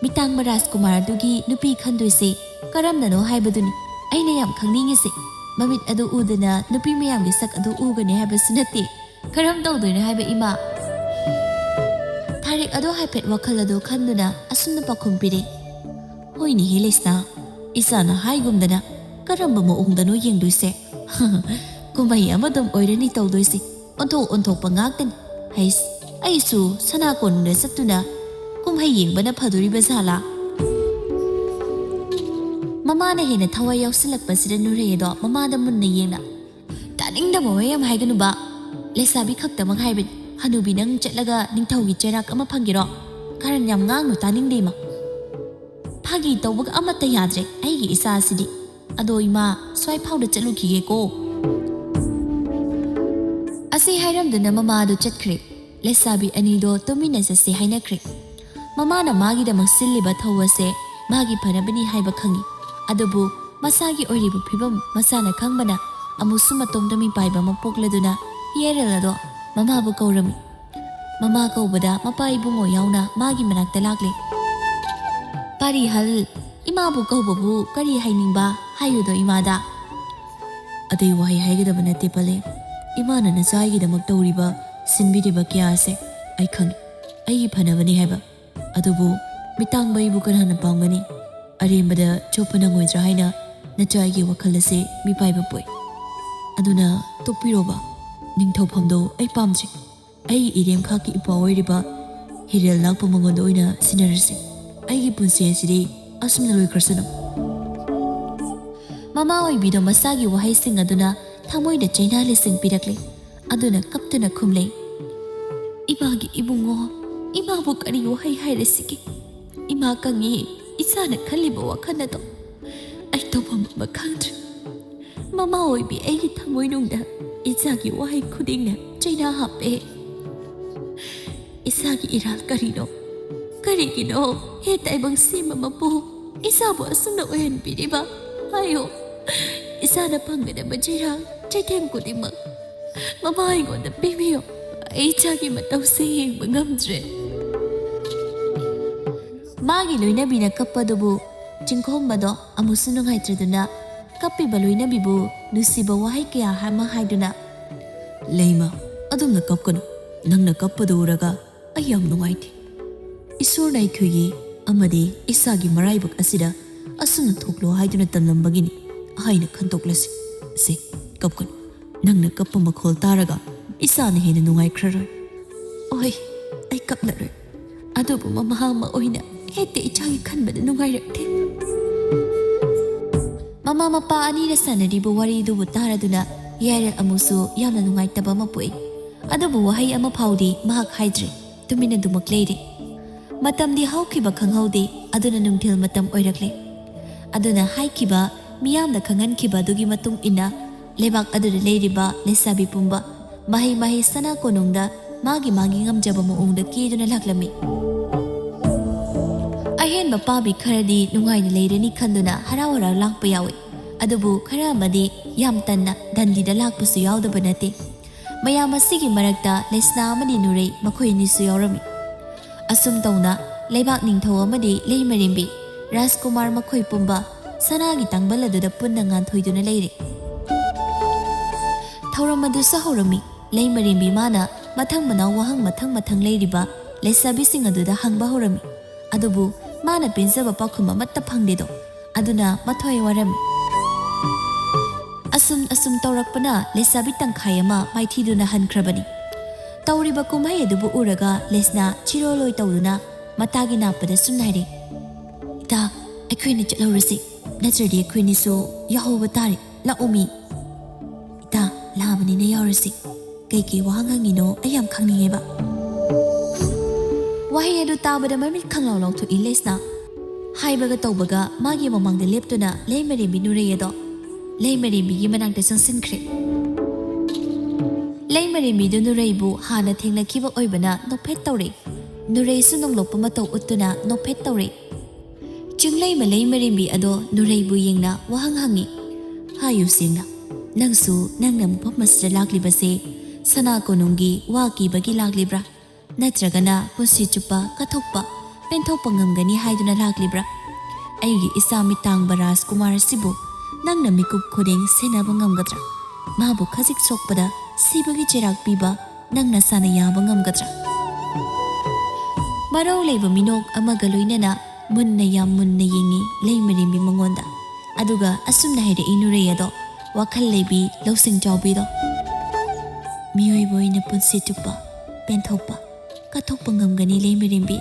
ꯃꯤꯇꯥꯡꯕ ꯔꯥꯖꯀꯨꯃꯥꯔ ꯑꯗꯨꯒꯤ ꯅꯨꯄꯤ ꯈꯟꯗꯣꯏꯁꯦ ꯀꯔꯝꯅꯅꯣ ꯍꯥꯏꯕꯗꯨꯅꯤ ꯑꯩꯅ ꯌꯥꯝ ꯈꯪꯅꯤꯡꯉꯤꯁꯦ꯫ ꯃꯃꯤꯠ ꯑꯗꯨ ꯎꯗꯅ ꯅꯨꯄꯤ ꯃꯌꯥꯝꯒꯤ ꯁꯛ ꯑꯗꯨ ꯎꯒꯅꯤ ꯍꯥꯏꯕꯁꯨ ꯅꯠꯇꯦ꯫ ꯀꯔꯝ ꯇꯧꯗꯣꯏꯅꯣ ꯍꯥꯏꯕ ꯏꯃꯥ?" ꯊꯥꯔꯦꯛ ꯑꯗꯣ ꯍꯥꯏꯐꯦꯠ ꯋꯥꯈꯜ ꯑꯗꯨ ꯈꯟꯗꯨꯅ ꯑꯁꯨꯝꯅ ꯄꯥꯎꯈꯨꯝ ꯄꯤꯔꯦ, "ꯍꯣꯏꯅꯦꯍꯦ ꯂꯩꯁꯅꯥ, ꯏꯆꯥꯅ ꯍꯥꯏꯒꯨꯝꯗꯅ ꯀꯔꯝꯕ ꯃꯑꯣꯡꯗꯅꯣ ꯌꯦꯡꯗꯣꯏꯁꯦ꯫ ꯀꯨꯝꯍꯩ ꯑꯃꯗꯨꯝ ꯑꯣꯏꯔꯅꯤ ꯇꯧꯗꯣꯏꯁꯦ꯫ ꯑꯣꯟꯊꯣꯛ ꯑꯣꯟꯊꯣꯛꯄ ꯉꯥꯛꯇꯅꯤ꯫ ꯍꯩꯁ, ꯑꯩꯁꯨ ꯁꯅꯥ ꯀꯣꯅꯨꯡꯗ ꯆꯠꯇꯨꯅ ꯀꯨꯝꯍꯩ ꯌꯦꯡꯕꯅ ꯐꯗꯣꯔꯤꯕ ꯖꯥꯠꯂꯥ?" ꯃꯃꯥꯅ ꯍꯦꯟꯅ ꯊꯋꯥꯏ ꯌꯥꯎꯁꯤꯜꯂꯛꯄꯁꯤꯗ ꯅꯨꯔꯩ ꯑꯗꯣ ꯃꯃꯥꯗ ꯃꯨꯟꯅ ꯌꯦꯡꯅ, "ꯇꯥꯅꯤꯡꯗꯕ ꯋꯥ ꯌꯥꯝ ꯍꯥꯏꯒꯅꯨꯕ꯫ ꯂꯩꯁꯥꯕꯤ ꯈꯛꯇꯃꯛ ꯍꯥꯏꯕꯅꯤ꯫ ꯍꯅꯨꯕꯤ, ꯅꯪ ꯆꯠꯂꯒ ꯅꯤꯡꯊꯧꯒꯤ ꯆꯩꯔꯥꯛ ꯑꯃ ꯐꯪꯒꯦꯔꯣ? ꯀꯔꯟ ꯌꯥꯝ ꯉꯥꯡꯅꯨ, ꯇꯥꯅꯤꯡꯗꯦ ꯏꯃꯥ꯫ ꯐꯥꯒꯤ ꯇꯧꯕꯒ ꯑꯃꯠꯇ ꯌꯥꯗ꯭ꯔꯦ ꯑꯩꯒꯤ ꯏꯆꯥꯁꯤꯗꯤ꯫ ꯑꯗꯣ ꯏꯃꯥ, ꯁ꯭ꯋꯥꯏ ꯐꯥꯎꯗ ꯆꯠꯂꯨꯈꯤꯒꯦꯀꯣ꯫" ꯑꯁꯤ ꯍꯥꯏꯔꯝꯗꯨꯅ ꯃꯃꯥꯗꯣ ꯆꯠꯈ꯭ꯔꯦ꯫ ꯂꯩꯁꯥꯕꯤ ꯑꯅꯤꯗꯣ ꯇꯨꯃꯤꯟꯅ ꯆꯠꯁꯦ ꯍꯥꯏꯅꯈ꯭ꯔꯦ꯫ ꯃꯃꯥꯅ ꯃꯥꯒꯤꯗꯃꯛ ꯁꯤꯜꯂꯤꯕ ꯊꯧ ꯑꯁꯦ ꯃꯥꯒꯤ ꯐꯅꯕꯅꯤ ꯍꯥꯏꯕ ꯈꯪꯏ꯫ ꯑꯗꯨꯕꯨ ꯃꯁꯥꯒꯤ ꯑꯣꯏꯔꯤꯕ ꯐꯤꯕꯝ ꯃꯁꯥꯅ ꯈꯪꯕꯅ ꯑꯃꯨꯛꯁꯨ ꯃꯇꯣꯝꯇ ꯃꯤꯄꯥꯏꯕ ꯑꯃ ꯄꯣꯛꯂꯗꯨꯅ ꯍꯤꯌꯔꯦꯜ ꯑꯗꯣ ꯃꯃꯥꯕꯨ ꯀꯧꯔꯝꯃꯤ꯫ ꯃꯃꯥ ꯀꯧꯕꯗ ꯃꯄꯥ ꯏꯕꯨꯡꯉꯣ ꯌꯥꯎꯅ ꯃꯥꯒꯤ ꯃꯅꯥꯛꯇ ꯂꯥꯛꯂꯦ꯫ "ꯄꯥꯔꯤꯍꯜ, ꯏꯃꯥꯕꯨ ꯀꯧꯕꯕꯨ ꯀꯔꯤ ꯍꯥꯏꯅꯤꯡꯕ? ꯍꯥꯏꯌꯨꯗꯣ ꯏꯃꯥꯗ꯫" "ꯑꯇꯩ ꯋꯥꯍꯩ ꯍꯥꯏꯒꯗꯕ ꯅꯠꯇꯦ ꯄꯂꯦꯝ꯫ ꯏꯃꯥꯅ ꯅꯆꯥꯒꯤꯗꯃꯛ ꯇꯧꯔꯤꯕ, ꯁꯤꯟꯕꯤꯔꯤꯕ ꯀꯌꯥ ꯑꯁꯦ ꯑꯩ ꯈꯪꯏ꯫ ꯑꯩꯒꯤ ꯐꯅꯕꯅꯤ ꯍꯥꯏꯕ꯫ ꯑꯗꯨꯕꯨ ꯃꯤꯇꯥꯡꯕ ꯑꯩꯕꯨ ꯀꯅꯥꯅ ꯄꯥꯝꯒꯅꯤ? ꯑꯔꯦꯝꯕꯗ ꯆꯣꯞꯄ ꯅꯪꯉꯣꯏꯗ꯭ꯔꯥ ꯍꯥꯏꯅ ꯅꯆꯥꯒꯤ ꯋꯥꯈꯜ ꯑꯁꯦ ꯃꯤꯄꯥꯏꯕ ꯄꯣꯛꯏ꯫ ꯑꯗꯨꯅ ꯇꯣꯛꯄꯤꯔꯣꯕ꯫ ꯅꯤꯡꯊꯧꯐꯝꯗꯣ ꯑꯩ ꯄꯥꯝꯗ꯭ꯔꯦ꯫ ꯑꯩꯒꯤ ꯏꯔꯦꯝꯈꯥꯛꯀꯤ ꯏꯄ꯭ꯋꯥ ꯑꯣꯏꯔꯤꯕ ꯍꯤꯔꯦꯜ ꯂꯥꯛꯄ ꯃꯉꯣꯟꯗ ꯑꯣꯏꯅ ꯁꯤꯟꯅꯔꯁꯤ꯫ ꯑꯩꯒꯤ ꯄꯨꯟꯁꯤ ꯑꯁꯤꯗꯤ ꯑꯁꯨꯝꯅ ꯂꯣꯏꯈ꯭ꯔꯁꯅꯨ꯫" ꯃꯃꯥ ꯑꯣꯏꯕꯤꯗꯣ ꯃꯁꯥꯒꯤ ꯋꯥꯍꯩꯁꯤꯡ ꯑꯗꯨꯅ ꯊꯃꯣꯏꯗ ꯆꯩꯅꯥ ꯂꯤꯁꯤꯡ ꯄꯤꯔꯛꯂꯦ꯫ ꯑꯗꯨꯅ ꯀꯞꯇꯨꯅ ꯈꯨꯝꯂꯦ, "ꯏꯃꯥꯒꯤ ꯏꯕꯨꯡꯉꯣ, ꯏꯃꯥꯕꯨ ꯀꯔꯤ ꯋꯥꯍꯩ ꯍꯥꯏꯔꯁꯤꯒꯦ? ꯏꯃꯥ ꯀꯪꯉꯤ, ꯏꯆꯥꯅ ꯈꯜꯂꯤꯕ ꯋꯥꯈꯜ ꯑꯗꯣ ꯑꯩ ꯇꯧꯐꯝ ꯑꯃ ꯈꯪꯗ꯭ꯔꯦ꯫ ꯃꯃꯥ ꯑꯣꯏꯕꯤ ꯑꯩꯒꯤ ꯊꯃꯣꯏꯅꯨꯡꯗ ꯏꯆꯥꯒꯤ ꯋꯥꯍꯩ ꯈꯨꯗꯤꯡꯅ ꯆꯩꯅꯥ ꯍꯥꯞꯄꯦ꯫ ꯏꯆꯥꯒꯤ ꯏꯔꯥꯜ ꯀꯔꯤꯅꯣ? ꯀꯔꯤꯒꯤꯅꯣ ꯍꯦ ꯇꯥꯏꯕꯪ ꯁꯦꯝꯕ ꯃꯄꯨ ꯏꯆꯥꯕꯨ ꯑꯁꯨꯝꯅ ꯑꯣꯏꯍꯟꯕꯤꯔꯤꯕ? ꯍꯥꯏꯌꯨ, ꯏꯆꯥꯅ ꯐꯪꯒꯗꯕ ꯆꯩꯔꯥꯛ ꯆꯩꯊꯦꯡ ꯈꯨꯗꯤꯡꯃꯛ ꯃꯃꯥ ꯑꯩꯉꯣꯟꯗ ꯄꯤꯕꯤꯌꯨ꯫ ꯑꯩ ꯏꯆꯥꯒꯤ ꯃꯇꯧꯁꯦ ꯌꯦꯡꯕ ꯉꯝꯗ꯭ꯔꯦ꯫ ꯃꯥꯒꯤ ꯂꯣꯏꯅꯕꯤꯅ ꯀꯞꯄꯗꯨꯕꯨ ꯆꯤꯡꯈꯣꯝꯕꯗꯣ ꯑꯃꯨꯛꯁꯨ ꯅꯨꯡꯉꯥꯏꯇ꯭ꯔꯗꯨꯅ ꯀꯞꯄꯤꯕ ꯂꯣꯏꯅꯕꯤꯕꯨ ꯅꯨꯡꯁꯤꯕ ꯋꯥꯍꯩ ꯀꯌꯥ ꯑꯃ ꯍꯥꯏꯗꯨꯅ, "ꯂꯩꯃ, ꯑꯗꯨꯝꯅ ꯀꯞꯀꯅꯨ꯫ ꯅꯪꯅ ꯀꯞꯄꯗꯨ ꯎꯔꯒ ꯑꯩ ꯌꯥꯝ ꯅꯨꯡꯉꯥꯏꯇꯦ꯫ ꯏꯁꯣꯔꯅ ꯑꯩꯈꯣꯏꯒꯤ ꯑꯃꯗꯤ ꯏꯁꯥꯒꯤ ꯃꯔꯥꯏꯕꯛ ꯑꯁꯤꯗ ꯑꯁꯨꯝꯅ ꯊꯣꯛꯂꯣ ꯍꯥꯏꯗꯨꯅ ꯇꯝꯂꯝꯕꯒꯤꯅꯤ ꯍꯥꯏꯅ ꯈꯟꯗꯣꯛꯂꯁꯤ꯫ ꯁꯦ, ꯀꯞꯀꯅꯨ꯫ ꯅꯪꯅ ꯀꯞꯄ ꯃꯈꯣꯜ ꯇꯥꯔꯒ ꯏꯁꯥꯅ ꯍꯦꯟꯅ ꯅꯨꯡꯉꯥꯏꯈ꯭ꯔꯔꯣꯏ꯫ ꯑꯣꯏ, ꯑꯩ ꯀꯞꯂꯔꯣꯏ꯫ ꯑꯗꯨꯕꯨ ꯃꯃꯥ ꯑꯃ ꯑꯣꯏꯅ ꯍꯦꯛꯇ ꯏꯆꯥꯒꯤ ꯈꯟꯕꯗ ꯅꯨꯡꯉꯥꯏꯔꯛꯇꯦ꯫" ꯃꯃꯥ ꯃꯄꯥ ꯑꯅꯤꯅ ꯁꯥꯟꯅꯔꯤꯕ ꯋꯥꯔꯤꯗꯨꯕꯨ ꯇꯥꯔꯗꯨꯅ ꯌꯥꯏꯔꯜ ꯑꯃꯨꯛꯁꯨ ꯌꯥꯝꯅ ꯅꯨꯡꯉꯥꯏꯇꯕ ꯑꯃ ꯄꯣꯛꯏ꯫ ꯑꯗꯨꯕꯨ ꯋꯥꯍꯩ ꯑꯃ ꯐꯥꯎꯗꯤ ꯃꯍꯥꯛ ꯍꯥꯏꯗ꯭ꯔꯦ꯫ ꯇꯨꯃꯤꯟꯅꯗꯨꯃꯛ ꯂꯩꯔꯦ꯫ ꯃꯇꯝꯗꯤ ꯍꯧꯈꯤꯕ ꯈꯪꯍꯧꯗꯦ꯫ ꯑꯗꯨꯅ ꯅꯨꯡꯊꯤꯜ ꯃꯇꯝ ꯑꯣꯏꯔꯛꯂꯦ꯫ ꯑꯗꯨꯅ ꯍꯥꯏꯈꯤꯕ, ꯃꯤꯌꯥꯝꯅ ꯈꯪꯍꯟꯈꯤꯕ ꯑꯗꯨꯒꯤ ꯃꯇꯨꯡ ꯏꯟꯅ ꯂꯩꯕꯥꯛ ꯑꯗꯨꯗ ꯂꯩꯔꯤꯕ ꯂꯩꯁꯥꯕꯤ ꯄꯨꯝꯕ ꯃꯍꯩ ꯃꯍꯩ ꯁꯅꯥ ꯀꯣꯅꯨꯡꯗ ꯃꯥꯒꯤ ꯃꯥꯒꯤ ꯉꯝꯖꯕ ꯃꯑꯣꯡꯗ ꯀꯦꯗꯨꯅ ꯂꯥꯛꯂꯝꯃꯤ꯫ ꯑꯍꯦꯟꯕ ꯄꯥꯝꯃꯤ ꯈꯔꯗꯤ ꯅꯨꯡꯉꯥꯏꯅ ꯂꯩꯔꯅꯤ ꯈꯟꯗꯨꯅ ꯍꯔꯥꯎ ꯍꯔꯥꯎ ꯂꯥꯛꯄ ꯌꯥꯎꯏ꯫ ꯑꯗꯨꯕꯨ ꯈꯔ ꯑꯃꯗꯤ ꯌꯥꯝ ꯇꯟꯅ ꯗꯟꯗꯤꯗ ꯂꯥꯛꯄꯁꯨ ꯌꯥꯎꯗꯕ ꯅꯠꯇꯦ꯫ ꯃꯌꯥꯝ ꯑꯁꯤꯒꯤ ꯃꯔꯛꯇ ꯂꯩꯁꯅꯥ ꯑꯃꯗꯤ ꯅꯨꯔꯩ ꯃꯈꯣꯏ ꯑꯅꯤꯁꯨ ꯌꯥꯎꯔꯝꯃꯤ꯫ ꯑꯁꯨꯝ ꯇꯧꯅ ꯂꯩꯕꯥꯛ ꯅꯤꯡꯊꯧ ꯑꯃꯗꯤ ꯂꯩꯃꯔꯦꯝꯕꯤ ꯔꯥꯖꯀꯨꯃꯥꯔ ꯃꯈꯣꯏ ꯄꯨꯝꯕ ꯁꯅꯥꯒꯤ ꯇꯥꯡꯕꯜ ꯑꯗꯨꯗ ꯄꯨꯟꯅ ꯉꯥꯟꯊꯣꯏꯗꯨꯅ ꯂꯩꯔꯦ꯫ ꯊꯧꯔꯝ ꯑꯗꯨꯁꯨ ꯍꯧꯔꯝꯃꯤ꯫ ꯂꯩꯃꯔꯦꯝꯕꯤ ꯃꯥꯅ ꯃꯊꯪ ꯃꯅꯥꯎ ꯋꯥꯍꯪ ꯃꯊꯪ ꯃꯊꯪ ꯂꯩꯔꯤꯕ ꯂꯩꯁꯥꯕꯤꯁꯤꯡ ꯑꯗꯨꯗ ꯍꯪꯕ ꯍꯧꯔꯝꯃꯤ꯫ ꯑꯗꯨꯕꯨ ꯃꯥꯅ ꯄꯦꯟꯖꯕ ꯄꯥꯎꯈꯨꯝ ꯑꯃꯠꯇ ꯐꯪꯗꯦꯗꯣ꯫ ꯑꯗꯨꯅ ꯃꯊ꯭ꯋꯥꯏ ꯋꯥꯔꯝꯃꯤ꯫ ꯑꯁꯨꯝ ꯑꯁꯨꯝ ꯇꯧꯔꯛꯄꯅ ꯂꯩꯁꯥꯕꯤ ꯇꯪꯈꯥꯏ ꯑꯃ ꯃꯥꯏꯊꯤꯗꯨꯅ ꯍꯟꯈ꯭ꯔꯕꯅꯤ꯫ ꯇꯧꯔꯤꯕ ꯀꯨꯝꯍꯩ ꯑꯗꯨꯕꯨ ꯎꯔꯒ ꯂꯦꯁꯅꯥ ꯆꯤꯔꯣꯂꯣꯏ ꯇꯧꯗꯨꯅ ꯃꯇꯥꯒꯤ ꯅꯥꯞꯄꯗ ꯁꯨꯝ ꯍꯥꯏꯔꯦ, "ꯏꯇꯥ, ꯑꯩꯈꯣꯏꯅ ꯆꯠꯍꯧꯔꯁꯤ, ꯅꯠꯇ꯭ꯔꯗꯤ ꯑꯩꯈꯣꯏꯅꯤꯁꯨ ꯌꯥꯎꯍꯧꯕ ꯇꯥꯔꯦ꯫ ꯂꯥꯛꯑꯣꯃꯤ꯫ ꯏꯇꯥ, ꯂꯥꯛꯑꯕꯅꯤꯅ ꯌꯥꯎꯔꯁꯤ꯫ ꯀꯩꯀꯩ ꯋꯥꯍꯪ ꯍꯪꯉꯤꯅꯣ ꯑꯩ ꯌꯥꯝ ꯈꯪꯅꯤꯡꯉꯦꯕ꯫" ꯋꯥꯍꯩ ꯑꯗꯨ ꯇꯥꯕꯗ ꯃꯃꯤꯠ ꯈꯪꯂꯥꯎ ꯂꯥꯎꯊꯣꯛꯏ ꯂꯦꯁꯅꯥ꯫ ꯍꯥꯏꯕꯒ ꯇꯧꯕꯒ ꯃꯥꯒꯤ ꯃꯃꯥꯡꯗ ꯂꯦꯞꯇꯨꯅ ꯂꯩꯃꯔꯦꯝꯕꯤ ꯅꯨꯔꯩ ꯑꯗꯣ ꯂꯩꯃꯔꯦꯝꯕꯤꯒꯤ ꯃꯅꯥꯛꯇ ꯆꯪꯁꯤꯟꯈ꯭ꯔꯦ꯫ ꯂꯩꯃꯔꯦꯝꯕꯤꯗꯨ ꯅꯨꯔꯩꯕꯨ ꯍꯥꯟꯅ ꯊꯦꯡꯅꯈꯤꯕ ꯑꯣꯏꯕꯅ ꯅꯣꯛꯐꯦꯠ ꯇꯧꯔꯦ꯫ ꯅꯨꯔꯩꯁꯨ ꯅꯣꯡꯂꯣꯛꯄ ꯃꯇꯧ ꯎꯠꯇꯨꯅ ꯅꯣꯛꯐꯦꯠ ꯇꯧꯔꯦ꯫ ꯆꯤꯡꯂꯩꯃ ꯂꯩꯃꯔꯦꯝꯕꯤ ꯑꯗꯣ ꯅꯨꯔꯩꯕꯨ ꯌꯦꯡꯅ ꯋꯥꯍꯪ ꯍꯪꯉꯤ꯫ "ꯍꯥꯏꯌꯨ ꯁꯦꯡꯅ, ꯅꯪꯁꯨ ꯅꯪꯅ ꯃꯐꯝ ꯑꯁꯤꯗ ꯂꯥꯛꯂꯤꯕꯁꯦ ꯁꯅꯥ ꯀꯣꯅꯨꯡꯒꯤ ꯋꯥ ꯀꯤꯕꯒꯤ ꯂꯥꯛꯂꯤꯕ꯭ꯔꯥ? ꯅꯠꯇ꯭ꯔꯒꯅ ꯄꯨꯟꯁꯤ ꯆꯨꯞꯄ ꯀꯠꯊꯣꯛꯄ, ꯄꯦꯟꯊꯣꯛꯄ ꯉꯝꯒꯅꯤ ꯍꯥꯏꯗꯨꯅ ꯂꯥꯛꯂꯤꯕ꯭ꯔꯥ? ꯑꯩꯒꯤ ꯏꯆꯥ ꯃꯤꯠ ꯇꯥꯡꯕ ꯔꯥꯖꯀꯨꯃꯥꯔ ꯑꯁꯤꯕꯨ ꯅꯪꯅ ꯃꯤꯀꯨꯞ ꯈꯨꯗꯤꯡ ꯁꯦꯟꯅꯕ ꯉꯝꯒꯗ꯭ꯔꯥ? ꯃꯥꯕꯨ ꯈꯖꯤꯛ ꯁꯣꯛꯄꯗ ꯁꯤꯕꯒꯤ ꯆꯩꯔꯥꯛ ꯄꯤꯕ ꯅꯪ ꯅꯁꯥꯅ ꯌꯥꯕ ꯉꯝꯒꯗ꯭ꯔꯥ?" ꯃꯔꯧ ꯂꯩꯕ ꯃꯤꯅꯣꯛ ꯑꯃꯒ ꯂꯣꯏꯅꯅ ꯃꯨꯟꯅ, ꯌꯥꯝ ꯃꯨꯟꯅ ꯌꯦꯡꯉꯤ ꯂꯩꯃꯔꯦꯝꯕꯤ ꯃꯉꯣꯟꯗ꯫ ꯑꯗꯨꯒ ꯑꯁꯨꯝꯅ ꯍꯥꯏꯔꯛꯏ ꯅꯨꯔꯩ ꯑꯗꯣ, ꯋꯥꯈꯜ ꯂꯩꯕꯤ ꯂꯧꯁꯤꯡ ꯆꯥꯎꯕꯤꯗꯣ꯫ "ꯃꯤꯑꯣꯏꯕ ꯑꯣꯏꯅ ꯄꯨꯟꯁꯤ ꯆꯨꯞꯄ ꯄꯦꯟꯊꯣꯛꯄ, ꯀꯠꯊꯣꯛꯄ ꯉꯝꯒꯅꯤ ꯂꯩꯃꯔꯦꯝꯕꯤ꯫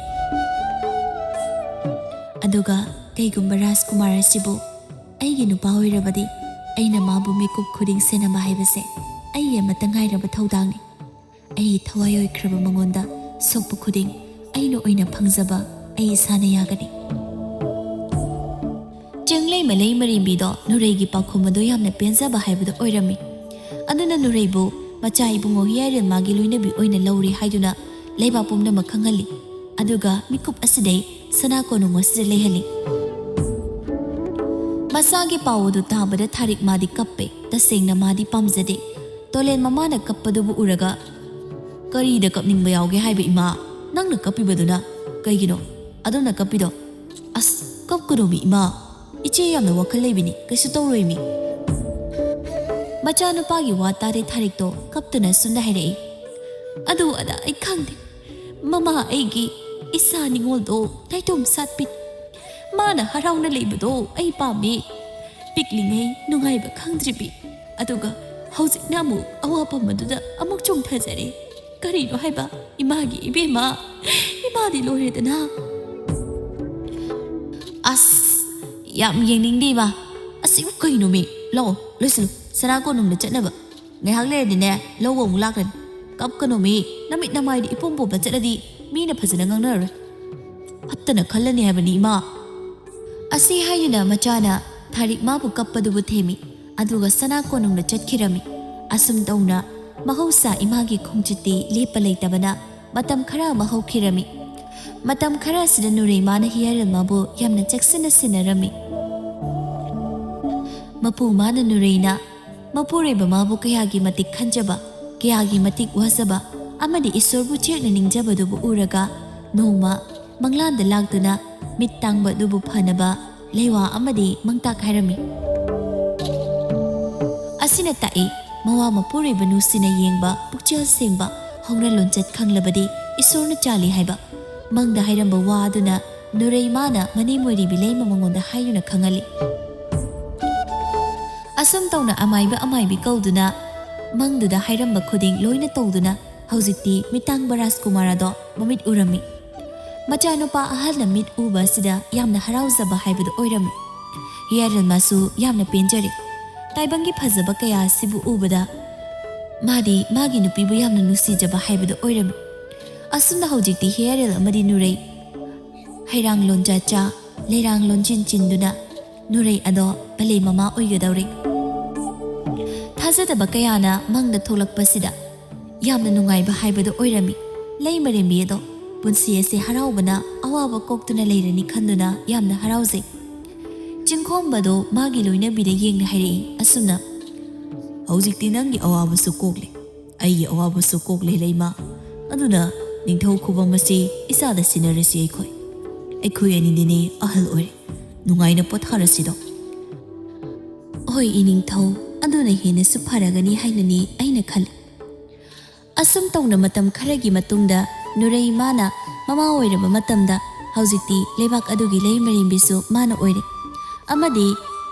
ꯑꯗꯨꯒ ꯀꯩꯒꯨꯝꯕ ꯔꯥꯖꯀꯨꯃꯥꯔ ꯑꯁꯤꯕꯨ ꯑꯩꯒꯤ ꯅꯨꯄꯥ ꯑꯣꯏꯔꯕꯗꯤ, ꯑꯩꯅ ꯃꯥꯕꯨ ꯃꯤꯀꯨꯞ ꯈꯨꯗꯤꯡ ꯁꯦꯟꯅꯕ ꯍꯥꯏꯕꯁꯦ ꯑꯩꯒꯤ ꯑꯃꯠꯇ ꯉꯥꯏꯔꯕ ꯊꯧꯗꯥꯡꯅꯤ꯫ ꯑꯩꯒꯤ ꯊꯋꯥꯏ ꯑꯣꯏꯈ꯭ꯔꯕ ꯃꯉꯣꯟꯗ ꯁꯣꯛꯄ ꯈꯨꯗꯤꯡ ꯑꯩꯅ ꯑꯣꯏꯅ ꯐꯪꯖꯕ ꯑꯩ ꯏꯁꯥꯅ ꯌꯥꯒꯅꯤ꯫" ꯆꯤꯡꯂꯩꯃ ꯂꯩꯃꯔꯦꯝꯕꯤꯗꯣ ꯅꯨꯔꯩꯒꯤ ꯄꯥꯎꯈꯨꯝ ꯑꯗꯨ ꯌꯥꯝꯅ ꯄꯦꯟꯖꯕ ꯍꯥꯏꯕꯗꯨ ꯑꯣꯏꯔꯝꯃꯤ꯫ ꯑꯗꯨꯅ ꯅꯨꯔꯩꯕꯨ ꯃꯆꯥ ꯏꯕꯨꯡꯉꯣ ꯍꯤꯌꯥꯏꯔꯦꯟꯃꯥꯒꯤ ꯂꯣꯏꯅꯕꯤ ꯑꯣꯏꯅ ꯂꯧꯔꯦ ꯍꯥꯏꯗꯨꯅ ꯂꯩꯕꯥꯛ ꯄꯨꯝꯅꯃꯛ ꯈꯪꯍꯜꯂꯤ꯫ ꯑꯗꯨꯒ ꯃꯤꯀꯨꯞ ꯑꯁꯤꯗꯩ ꯁꯅꯥ ꯀꯣꯅꯨꯡ ꯑꯁꯤꯗ ꯂꯩꯍꯜꯂꯤ꯫ ꯃꯆꯥꯒꯤ ꯄꯥꯎ ꯑꯗꯨ ꯇꯥꯕꯗ ꯊꯥꯔꯤꯛ ꯃꯥꯗꯤ ꯀꯞꯄꯦ꯫ ꯇꯁꯦꯡꯅ ꯃꯥꯗꯤ ꯄꯥꯝꯖꯗꯦ꯫ ꯇꯣꯂꯦꯟ ꯃꯃꯥꯅ ꯀꯞꯄꯗꯨꯕꯨ ꯎꯔꯒ, "ꯀꯔꯤꯗ ꯀꯞꯅꯤꯡꯕ ꯌꯥꯎꯒꯦ ꯍꯥꯏꯕ ꯏꯃꯥ? ꯅꯪꯅ ꯀꯞꯄꯤꯕꯗꯨꯅ ꯀꯩꯒꯤꯅꯣ? ꯑꯗꯣꯝꯅ ꯀꯞꯄꯤꯗꯣ?" "ꯑꯁ, ꯀꯞꯀꯅꯣꯃꯤ ꯏꯃꯥ, ꯏꯆꯦ ꯌꯥꯝꯅ ꯋꯥꯈꯜ ꯂꯩꯕꯤꯅꯤ, ꯀꯩꯁꯨ ꯇꯧꯔꯣꯏꯃꯤ꯫" ꯃꯆꯥꯅꯨꯄꯥꯒꯤ ꯋꯥ ꯇꯥꯔꯦ ꯊꯥꯔꯤꯛꯇꯣ ꯀꯞꯇꯨꯅ ꯁꯨꯝꯅ ꯍꯥꯏꯔꯛꯏ, "ꯑꯗꯨ ꯑꯗꯥ ꯑꯩ ꯈꯪꯗꯦ꯫ ꯃꯃꯥ ꯑꯩꯒꯤ ꯏꯆꯥ ꯅꯤꯉꯣꯜꯗꯣ ꯅꯥꯏꯇꯣꯝ ꯁꯥꯠꯄꯤ꯫ ꯃꯥꯅ ꯍꯔꯥꯎꯅ ꯂꯩꯕꯗꯣ ꯑꯩ ꯄꯥꯝꯃꯤ꯫ ꯄꯤꯛꯂꯤꯉꯩ ꯅꯨꯡꯉꯥꯏꯕ ꯈꯪꯗ꯭ꯔꯤꯕꯤ꯫ ꯑꯗꯨꯒ ꯍꯧꯖꯤꯛꯅ ꯑꯃꯨꯛ ꯑꯋꯥꯐꯝ ꯑꯗꯨꯗ ꯑꯃꯨꯛ ꯆꯣꯡꯊꯖꯔꯦ꯫ ꯀꯔꯤꯅꯣ ꯍꯥꯏꯕ ꯏꯃꯥꯒꯤ ꯏꯕꯦꯝꯃ? ꯏꯃꯥꯗꯤ ꯂꯣꯏꯔꯦꯗꯅ꯫" "ꯑꯁ, ꯌꯥꯝ ꯌꯦꯡꯅꯤꯡꯗꯦ ꯏꯃꯥ꯫ ꯑꯁꯤꯕꯨ ꯀꯩꯅꯣꯃꯤ? ꯂꯥꯛꯑꯣ, ꯂꯣꯏꯁꯤꯜꯂꯨ꯫ ꯁꯅꯥ ꯀꯣꯅꯨꯡꯗ ꯆꯠꯅꯕ꯫ ꯉꯥꯏꯍꯥꯛ ꯂꯩꯔꯗꯤꯅꯦ, ꯂꯧꯕ ꯑꯃꯨꯛ ꯂꯥꯛꯀꯅꯤ꯫ ꯀꯞꯀꯅꯣꯃꯤ, ꯅꯃꯤꯠ ꯅꯃꯥꯏꯗ ꯏꯄꯣꯝ ꯄꯣꯝꯅ ꯆꯠꯂꯗꯤ ꯃꯤꯅ ꯐꯖꯅ ꯉꯥꯡꯅꯔꯔꯣꯏ꯫ ꯐꯠꯇꯅ ꯈꯜꯂꯅꯤ ꯍꯥꯏꯕꯅꯤ ꯏꯃꯥ꯫ ꯑꯁꯤ ꯍꯥꯏꯗꯨꯅ ꯃꯆꯥꯅ ꯊꯥꯔꯤꯛ ꯃꯥꯕꯨ ꯀꯞꯄꯗꯨꯕꯨ ꯊꯦꯝꯃꯤ, ꯑꯗꯨꯒ ꯁꯅꯥ ꯀꯣꯅꯨꯡꯗ ꯆꯠꯈꯤꯔꯝꯃꯤ꯫ ꯑꯁꯨꯝ ꯇꯧꯅ ꯃꯍꯧꯁꯥ ꯏꯃꯥꯒꯤ ꯈꯣꯡꯆꯠꯇꯤ ꯂꯦꯞꯄ ꯂꯩꯇꯕꯅ ꯃꯇꯝ ꯈꯔ ꯑꯃ ꯍꯧꯈꯤꯔꯝꯃꯤ꯫ ꯃꯇꯝ ꯈꯔ ꯑꯁꯤꯗ ꯅꯨꯔꯩ ꯃꯥꯅ ꯍꯤꯌꯥꯔꯦꯜ ꯃꯥꯕꯨ ꯌꯥꯝꯅ ꯆꯦꯛꯁꯤꯟꯅ ꯁꯦꯟꯅꯔꯝꯃꯤ꯫ ꯃꯄꯨ ꯃꯥꯅ ꯅꯨꯔꯩꯅ ꯃꯄꯨꯔꯣꯏꯕ ꯃꯥꯕꯨ ꯀꯌꯥꯒꯤ ꯃꯇꯤꯛ ꯈꯟꯖꯕ, ꯀꯌꯥꯒꯤ ꯃꯇꯤꯛ ꯋꯥꯖꯕ ꯑꯃꯗꯤ ꯏꯁꯣꯔꯕꯨ ꯆꯦꯠꯅ ꯅꯤꯡꯖꯕꯗꯨꯕꯨ ꯎꯔꯒ ꯅꯣꯡꯃ ꯃꯪꯂꯥꯟꯗ ꯂꯥꯛꯇꯨꯅ ꯃꯤꯠ ꯇꯥꯡꯕ ꯑꯗꯨꯕꯨ ꯐꯅꯕ ꯂꯩꯋꯥ ꯑꯃꯗꯤ ꯃꯪꯇꯥꯛ ꯍꯥꯏꯔꯝꯃꯤ꯫ ꯑꯁꯤꯅ ꯇꯥꯛꯏ, ꯃꯋꯥ ꯃꯄꯨꯔꯣꯏꯕ ꯅꯨꯡꯁꯤꯅ ꯌꯦꯡꯕ, ꯄꯨꯛꯆꯦꯜ ꯁꯦꯡꯕ, ꯍꯧꯅ ꯂꯣꯟꯆꯠ ꯈꯪꯂꯕꯗꯤ ꯏꯁꯣꯔꯅ ꯆꯥꯜꯂꯤ ꯍꯥꯏꯕ꯫ ꯃꯪꯗ ꯍꯥꯏꯔꯝꯕ ꯋꯥ ꯑꯗꯨꯅ ꯅꯨꯔꯩ ꯃꯥꯅ ꯃꯅꯦꯝ ꯑꯣꯏꯔꯤꯕꯤ ꯂꯩꯃ ꯃꯉꯣꯟꯗ ꯍꯥꯏꯗꯨꯅ ꯈꯪꯍꯜꯂꯤ꯫ ꯑꯁꯨꯝ ꯇꯧꯅ ꯑꯃꯥꯏꯕ ꯑꯃꯥꯏꯕꯤ ꯀꯧꯗꯨꯅ ꯃꯪꯗꯨꯗ ꯍꯥꯏꯔꯝꯕ ꯈꯨꯗꯤꯡ ꯂꯣꯏꯅ ꯇꯧꯗꯨꯅ ꯍꯧꯖꯤꯛꯇꯤ ꯃꯤꯇꯥꯡꯕ ꯔꯥꯖꯀꯨꯃꯥꯔ ꯑꯗꯣ ꯃꯃꯤꯠ ꯎꯔꯝꯃꯤ꯫ ꯃꯆꯥꯅꯨꯄꯥ ꯑꯍꯜꯅ ꯃꯤꯠ ꯎꯕ ꯑꯁꯤꯗ ꯌꯥꯝꯅ ꯍꯔꯥꯎꯖꯕ ꯍꯥꯏꯕꯗꯨ ꯑꯣꯏꯔꯝꯃꯤ꯫ ꯍꯤꯌꯥꯔꯦꯜꯃꯁꯨ ꯌꯥꯝꯅ ꯄꯦꯟꯖꯔꯦ꯫ ꯇꯥꯏꯕꯪꯒꯤ ꯐꯖꯕ ꯀꯌꯥ ꯑꯁꯤꯕꯨ ꯎꯕꯗ ꯃꯥꯗꯤ ꯃꯥꯒꯤ ꯅꯨꯄꯤꯕꯨ ꯌꯥꯝꯅ ꯅꯨꯡꯁꯤꯖꯕ ꯍꯥꯏꯕꯗꯨ ꯑꯣꯏꯔꯝꯃꯤ꯫ ꯑꯁꯨꯝꯅ ꯍꯧꯖꯤꯛꯇꯤ ꯍꯤꯌꯥꯔꯦꯜ ꯑꯃꯗꯤ ꯅꯨꯔꯩ ꯍꯩꯔꯥꯡ ꯂꯣꯟꯖꯥ ꯆꯥ, ꯂꯩꯔꯥꯡ ꯂꯣꯟꯖꯤꯟ ꯆꯤꯟꯗꯨꯅ ꯅꯨꯔꯩ ꯑꯗꯣ ꯄꯂꯦ ꯃꯃꯥ ꯑꯣꯏꯒꯗꯧꯔꯦ꯫ ꯊꯥꯖꯗꯕ ꯀꯌꯥꯅ ꯃꯪꯗ ꯊꯣꯛꯂꯛꯄꯁꯤꯗ ꯌꯥꯝꯅ ꯅꯨꯡꯉꯥꯏꯕ ꯍꯥꯏꯕꯗꯨ ꯑꯣꯏꯔꯝꯃꯤ꯫ ꯂꯩꯃꯔꯦꯝꯕꯤ ꯑꯗꯣ ꯄꯨꯟꯁꯤ ꯑꯁꯦ ꯍꯔꯥꯎꯕꯅ ꯑꯋꯥꯕ ꯀꯣꯛꯇꯨꯅ ꯂꯩꯔꯅꯤ ꯈꯟꯗꯨꯅ ꯌꯥꯝꯅ ꯍꯔꯥꯎꯖꯩ꯫ ꯆꯤꯡꯈꯣꯝꯕꯗꯣ ꯃꯥꯒꯤ ꯂꯣꯏꯅꯕꯤꯗ ꯌꯦꯡꯅ ꯍꯥꯏꯔꯛꯏ ꯑꯁꯨꯝꯅ, "ꯍꯧꯖꯤꯛꯇꯤ ꯅꯪꯒꯤ ꯑꯋꯥꯕꯁꯨ ꯀꯣꯛꯂꯦ, ꯑꯩꯒꯤ ꯑꯋꯥꯕꯁꯨ ꯀꯣꯛꯂꯦ ꯂꯩꯃ꯫ ꯑꯗꯨꯅ ꯅꯤꯡꯊꯧ ꯈꯨꯕꯝ ꯑꯁꯤ ꯏꯆꯥꯗ ꯁꯤꯟꯅꯔꯁꯤ ꯑꯩꯈꯣꯏ꯫ ꯑꯩꯈꯣꯏ ꯑꯅꯤꯗꯤꯅꯦ ꯑꯍꯜ ꯑꯣꯏꯔꯦ, ꯅꯨꯡꯉꯥꯏꯅ ꯄꯣꯊꯥꯔꯁꯤꯗꯣ꯫" "ꯍꯣꯏ ꯏꯅꯤꯡꯊꯧ, ꯑꯗꯨꯅ ꯍꯦꯟꯅꯁꯨ ꯐꯔꯒꯅꯤ ꯍꯥꯏꯅꯅꯤ ꯑꯩꯅ ꯈꯜꯂꯤ꯫" ꯑꯁꯨꯝ ꯇꯧꯅ ꯃꯇꯝ ꯈꯔꯒꯤ ꯃꯇꯨꯡꯗ ꯅꯨꯔꯩ ꯃꯥꯅ ꯃꯃꯥ ꯑꯣꯏꯔꯕ ꯃꯇꯝꯗ ꯍꯧꯖꯤꯛꯇꯤ ꯂꯩꯕꯥꯛ ꯑꯗꯨꯒꯤ ꯂꯩꯃꯔꯦꯝꯕꯤꯁꯨ ꯃꯥꯅ ꯑꯣꯏꯔꯦ ꯑꯃꯗꯤ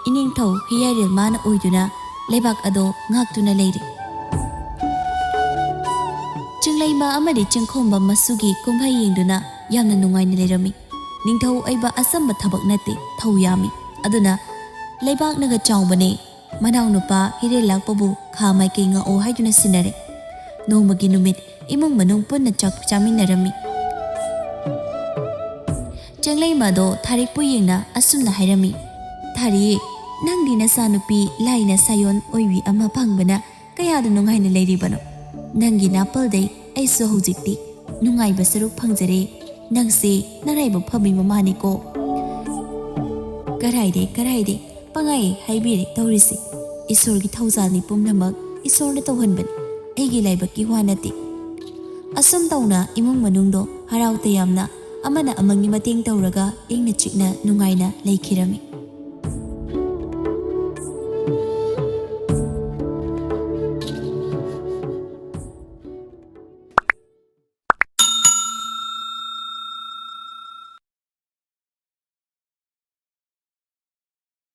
ꯏꯅꯤꯡꯊꯧ ꯍꯤꯌꯥꯔꯦꯜ ꯃꯥꯅ ꯑꯣꯏꯗꯨꯅ ꯂꯩꯕꯥꯛ ꯑꯗꯣ ꯉꯥꯛꯇꯨꯅ ꯂꯩꯔꯦ꯫ ꯆꯤꯡꯂꯩꯃ ꯑꯃꯗꯤ ꯆꯤꯡꯈꯣꯝꯕ ꯃꯁꯨꯒꯤ ꯀꯨꯝꯍꯩ ꯌꯦꯡꯗꯨꯅ ꯌꯥꯝꯅ ꯅꯨꯡꯉꯥꯏꯅ ꯂꯩꯔꯝꯃꯤ꯫ ꯅꯤꯡꯊꯧ ꯑꯣꯏꯕ ꯑꯆꯝꯕ ꯊꯕꯛ ꯅꯠꯇꯦ, ꯊꯧ ꯌꯥꯝꯃꯤ꯫ ꯑꯗꯨꯅ ꯂꯩꯕꯥꯛꯅꯒ ꯆꯥꯎꯕꯅꯦ꯫ ꯃꯅꯥꯎꯅꯨꯄꯥ ꯍꯤꯔꯦꯟ ꯂꯥꯛꯄꯕꯨ ꯈꯥ ꯃꯥꯏꯀꯩ ꯉꯥꯛꯑꯣ ꯍꯥꯏꯗꯨꯅ ꯁꯤꯟꯅꯔꯦ꯫ ꯅꯣꯡꯃꯒꯤ ꯅꯨꯃꯤꯠ ꯏꯃꯨꯡ ꯃꯅꯨꯡ ꯄꯨꯟꯅ ꯆꯥꯛ ꯆꯥꯃꯤꯟꯅꯔꯝꯃꯤ꯫ ꯆꯪꯂꯩꯃꯥꯗꯣ ꯊꯥꯔꯤꯛꯄꯨ ꯌꯦꯡꯅ ꯑꯁꯨꯝꯅ ꯍꯥꯏꯔꯝꯃꯤ, "ꯊꯥꯔꯤ, ꯅꯪꯗꯤ ꯅꯆꯥꯅꯨꯄꯤ ꯂꯥꯏꯅ ꯁꯥꯌꯣꯟ ꯑꯣꯏꯕꯤ ꯑꯃ ꯐꯪꯕꯅ ꯀꯌꯥꯗ ꯅꯨꯡꯉꯥꯏꯅ ꯂꯩꯔꯤꯕꯅꯣ? ꯅꯪꯒꯤ ꯅꯥꯄꯜꯗꯩ ꯑꯩꯁꯨ ꯍꯧꯖꯤꯛꯇꯤ ꯅꯨꯡꯉꯥꯏꯕ ꯁꯔꯨꯛ ꯐꯪꯖꯔꯦ꯫ ꯅꯪꯁꯦ ꯅꯔꯥꯏꯕꯛ ꯐꯕꯤ ꯃꯃꯥꯅꯤꯀꯣ꯫" "ꯀꯔꯥꯏꯗꯩ ꯀꯔꯥꯏꯗꯩ, ꯄꯪꯍꯥꯏ ꯍꯥꯏꯕꯤꯔꯦ ꯇꯧꯔꯤꯁꯦ꯫ ꯏꯁꯣꯔꯒꯤ ꯊꯧꯖꯥꯜꯅꯤ ꯄꯨꯝꯅꯃꯛ, ꯏꯁꯣꯔꯅ ꯇꯧꯍꯟꯕꯅꯤ, ꯑꯩꯒꯤ ꯂꯥꯏꯕꯛꯀꯤ ꯋꯥ ꯅꯠꯇꯦ꯫" ꯑꯁꯨꯝ ꯇꯧꯅ ꯏꯃꯨꯡ ꯃꯅꯨꯡꯗꯣ ꯍꯔꯥꯎ ꯇꯌꯥꯝꯅ ꯑꯃꯅ ꯑꯃꯒꯤ ꯃꯇꯦꯡ ꯇꯧꯔꯒ ꯏꯪꯅ ꯆꯤꯛꯅ ꯅꯨꯡꯉꯥꯏꯅ ꯂꯩꯈꯤꯔꯝꯃꯤ꯫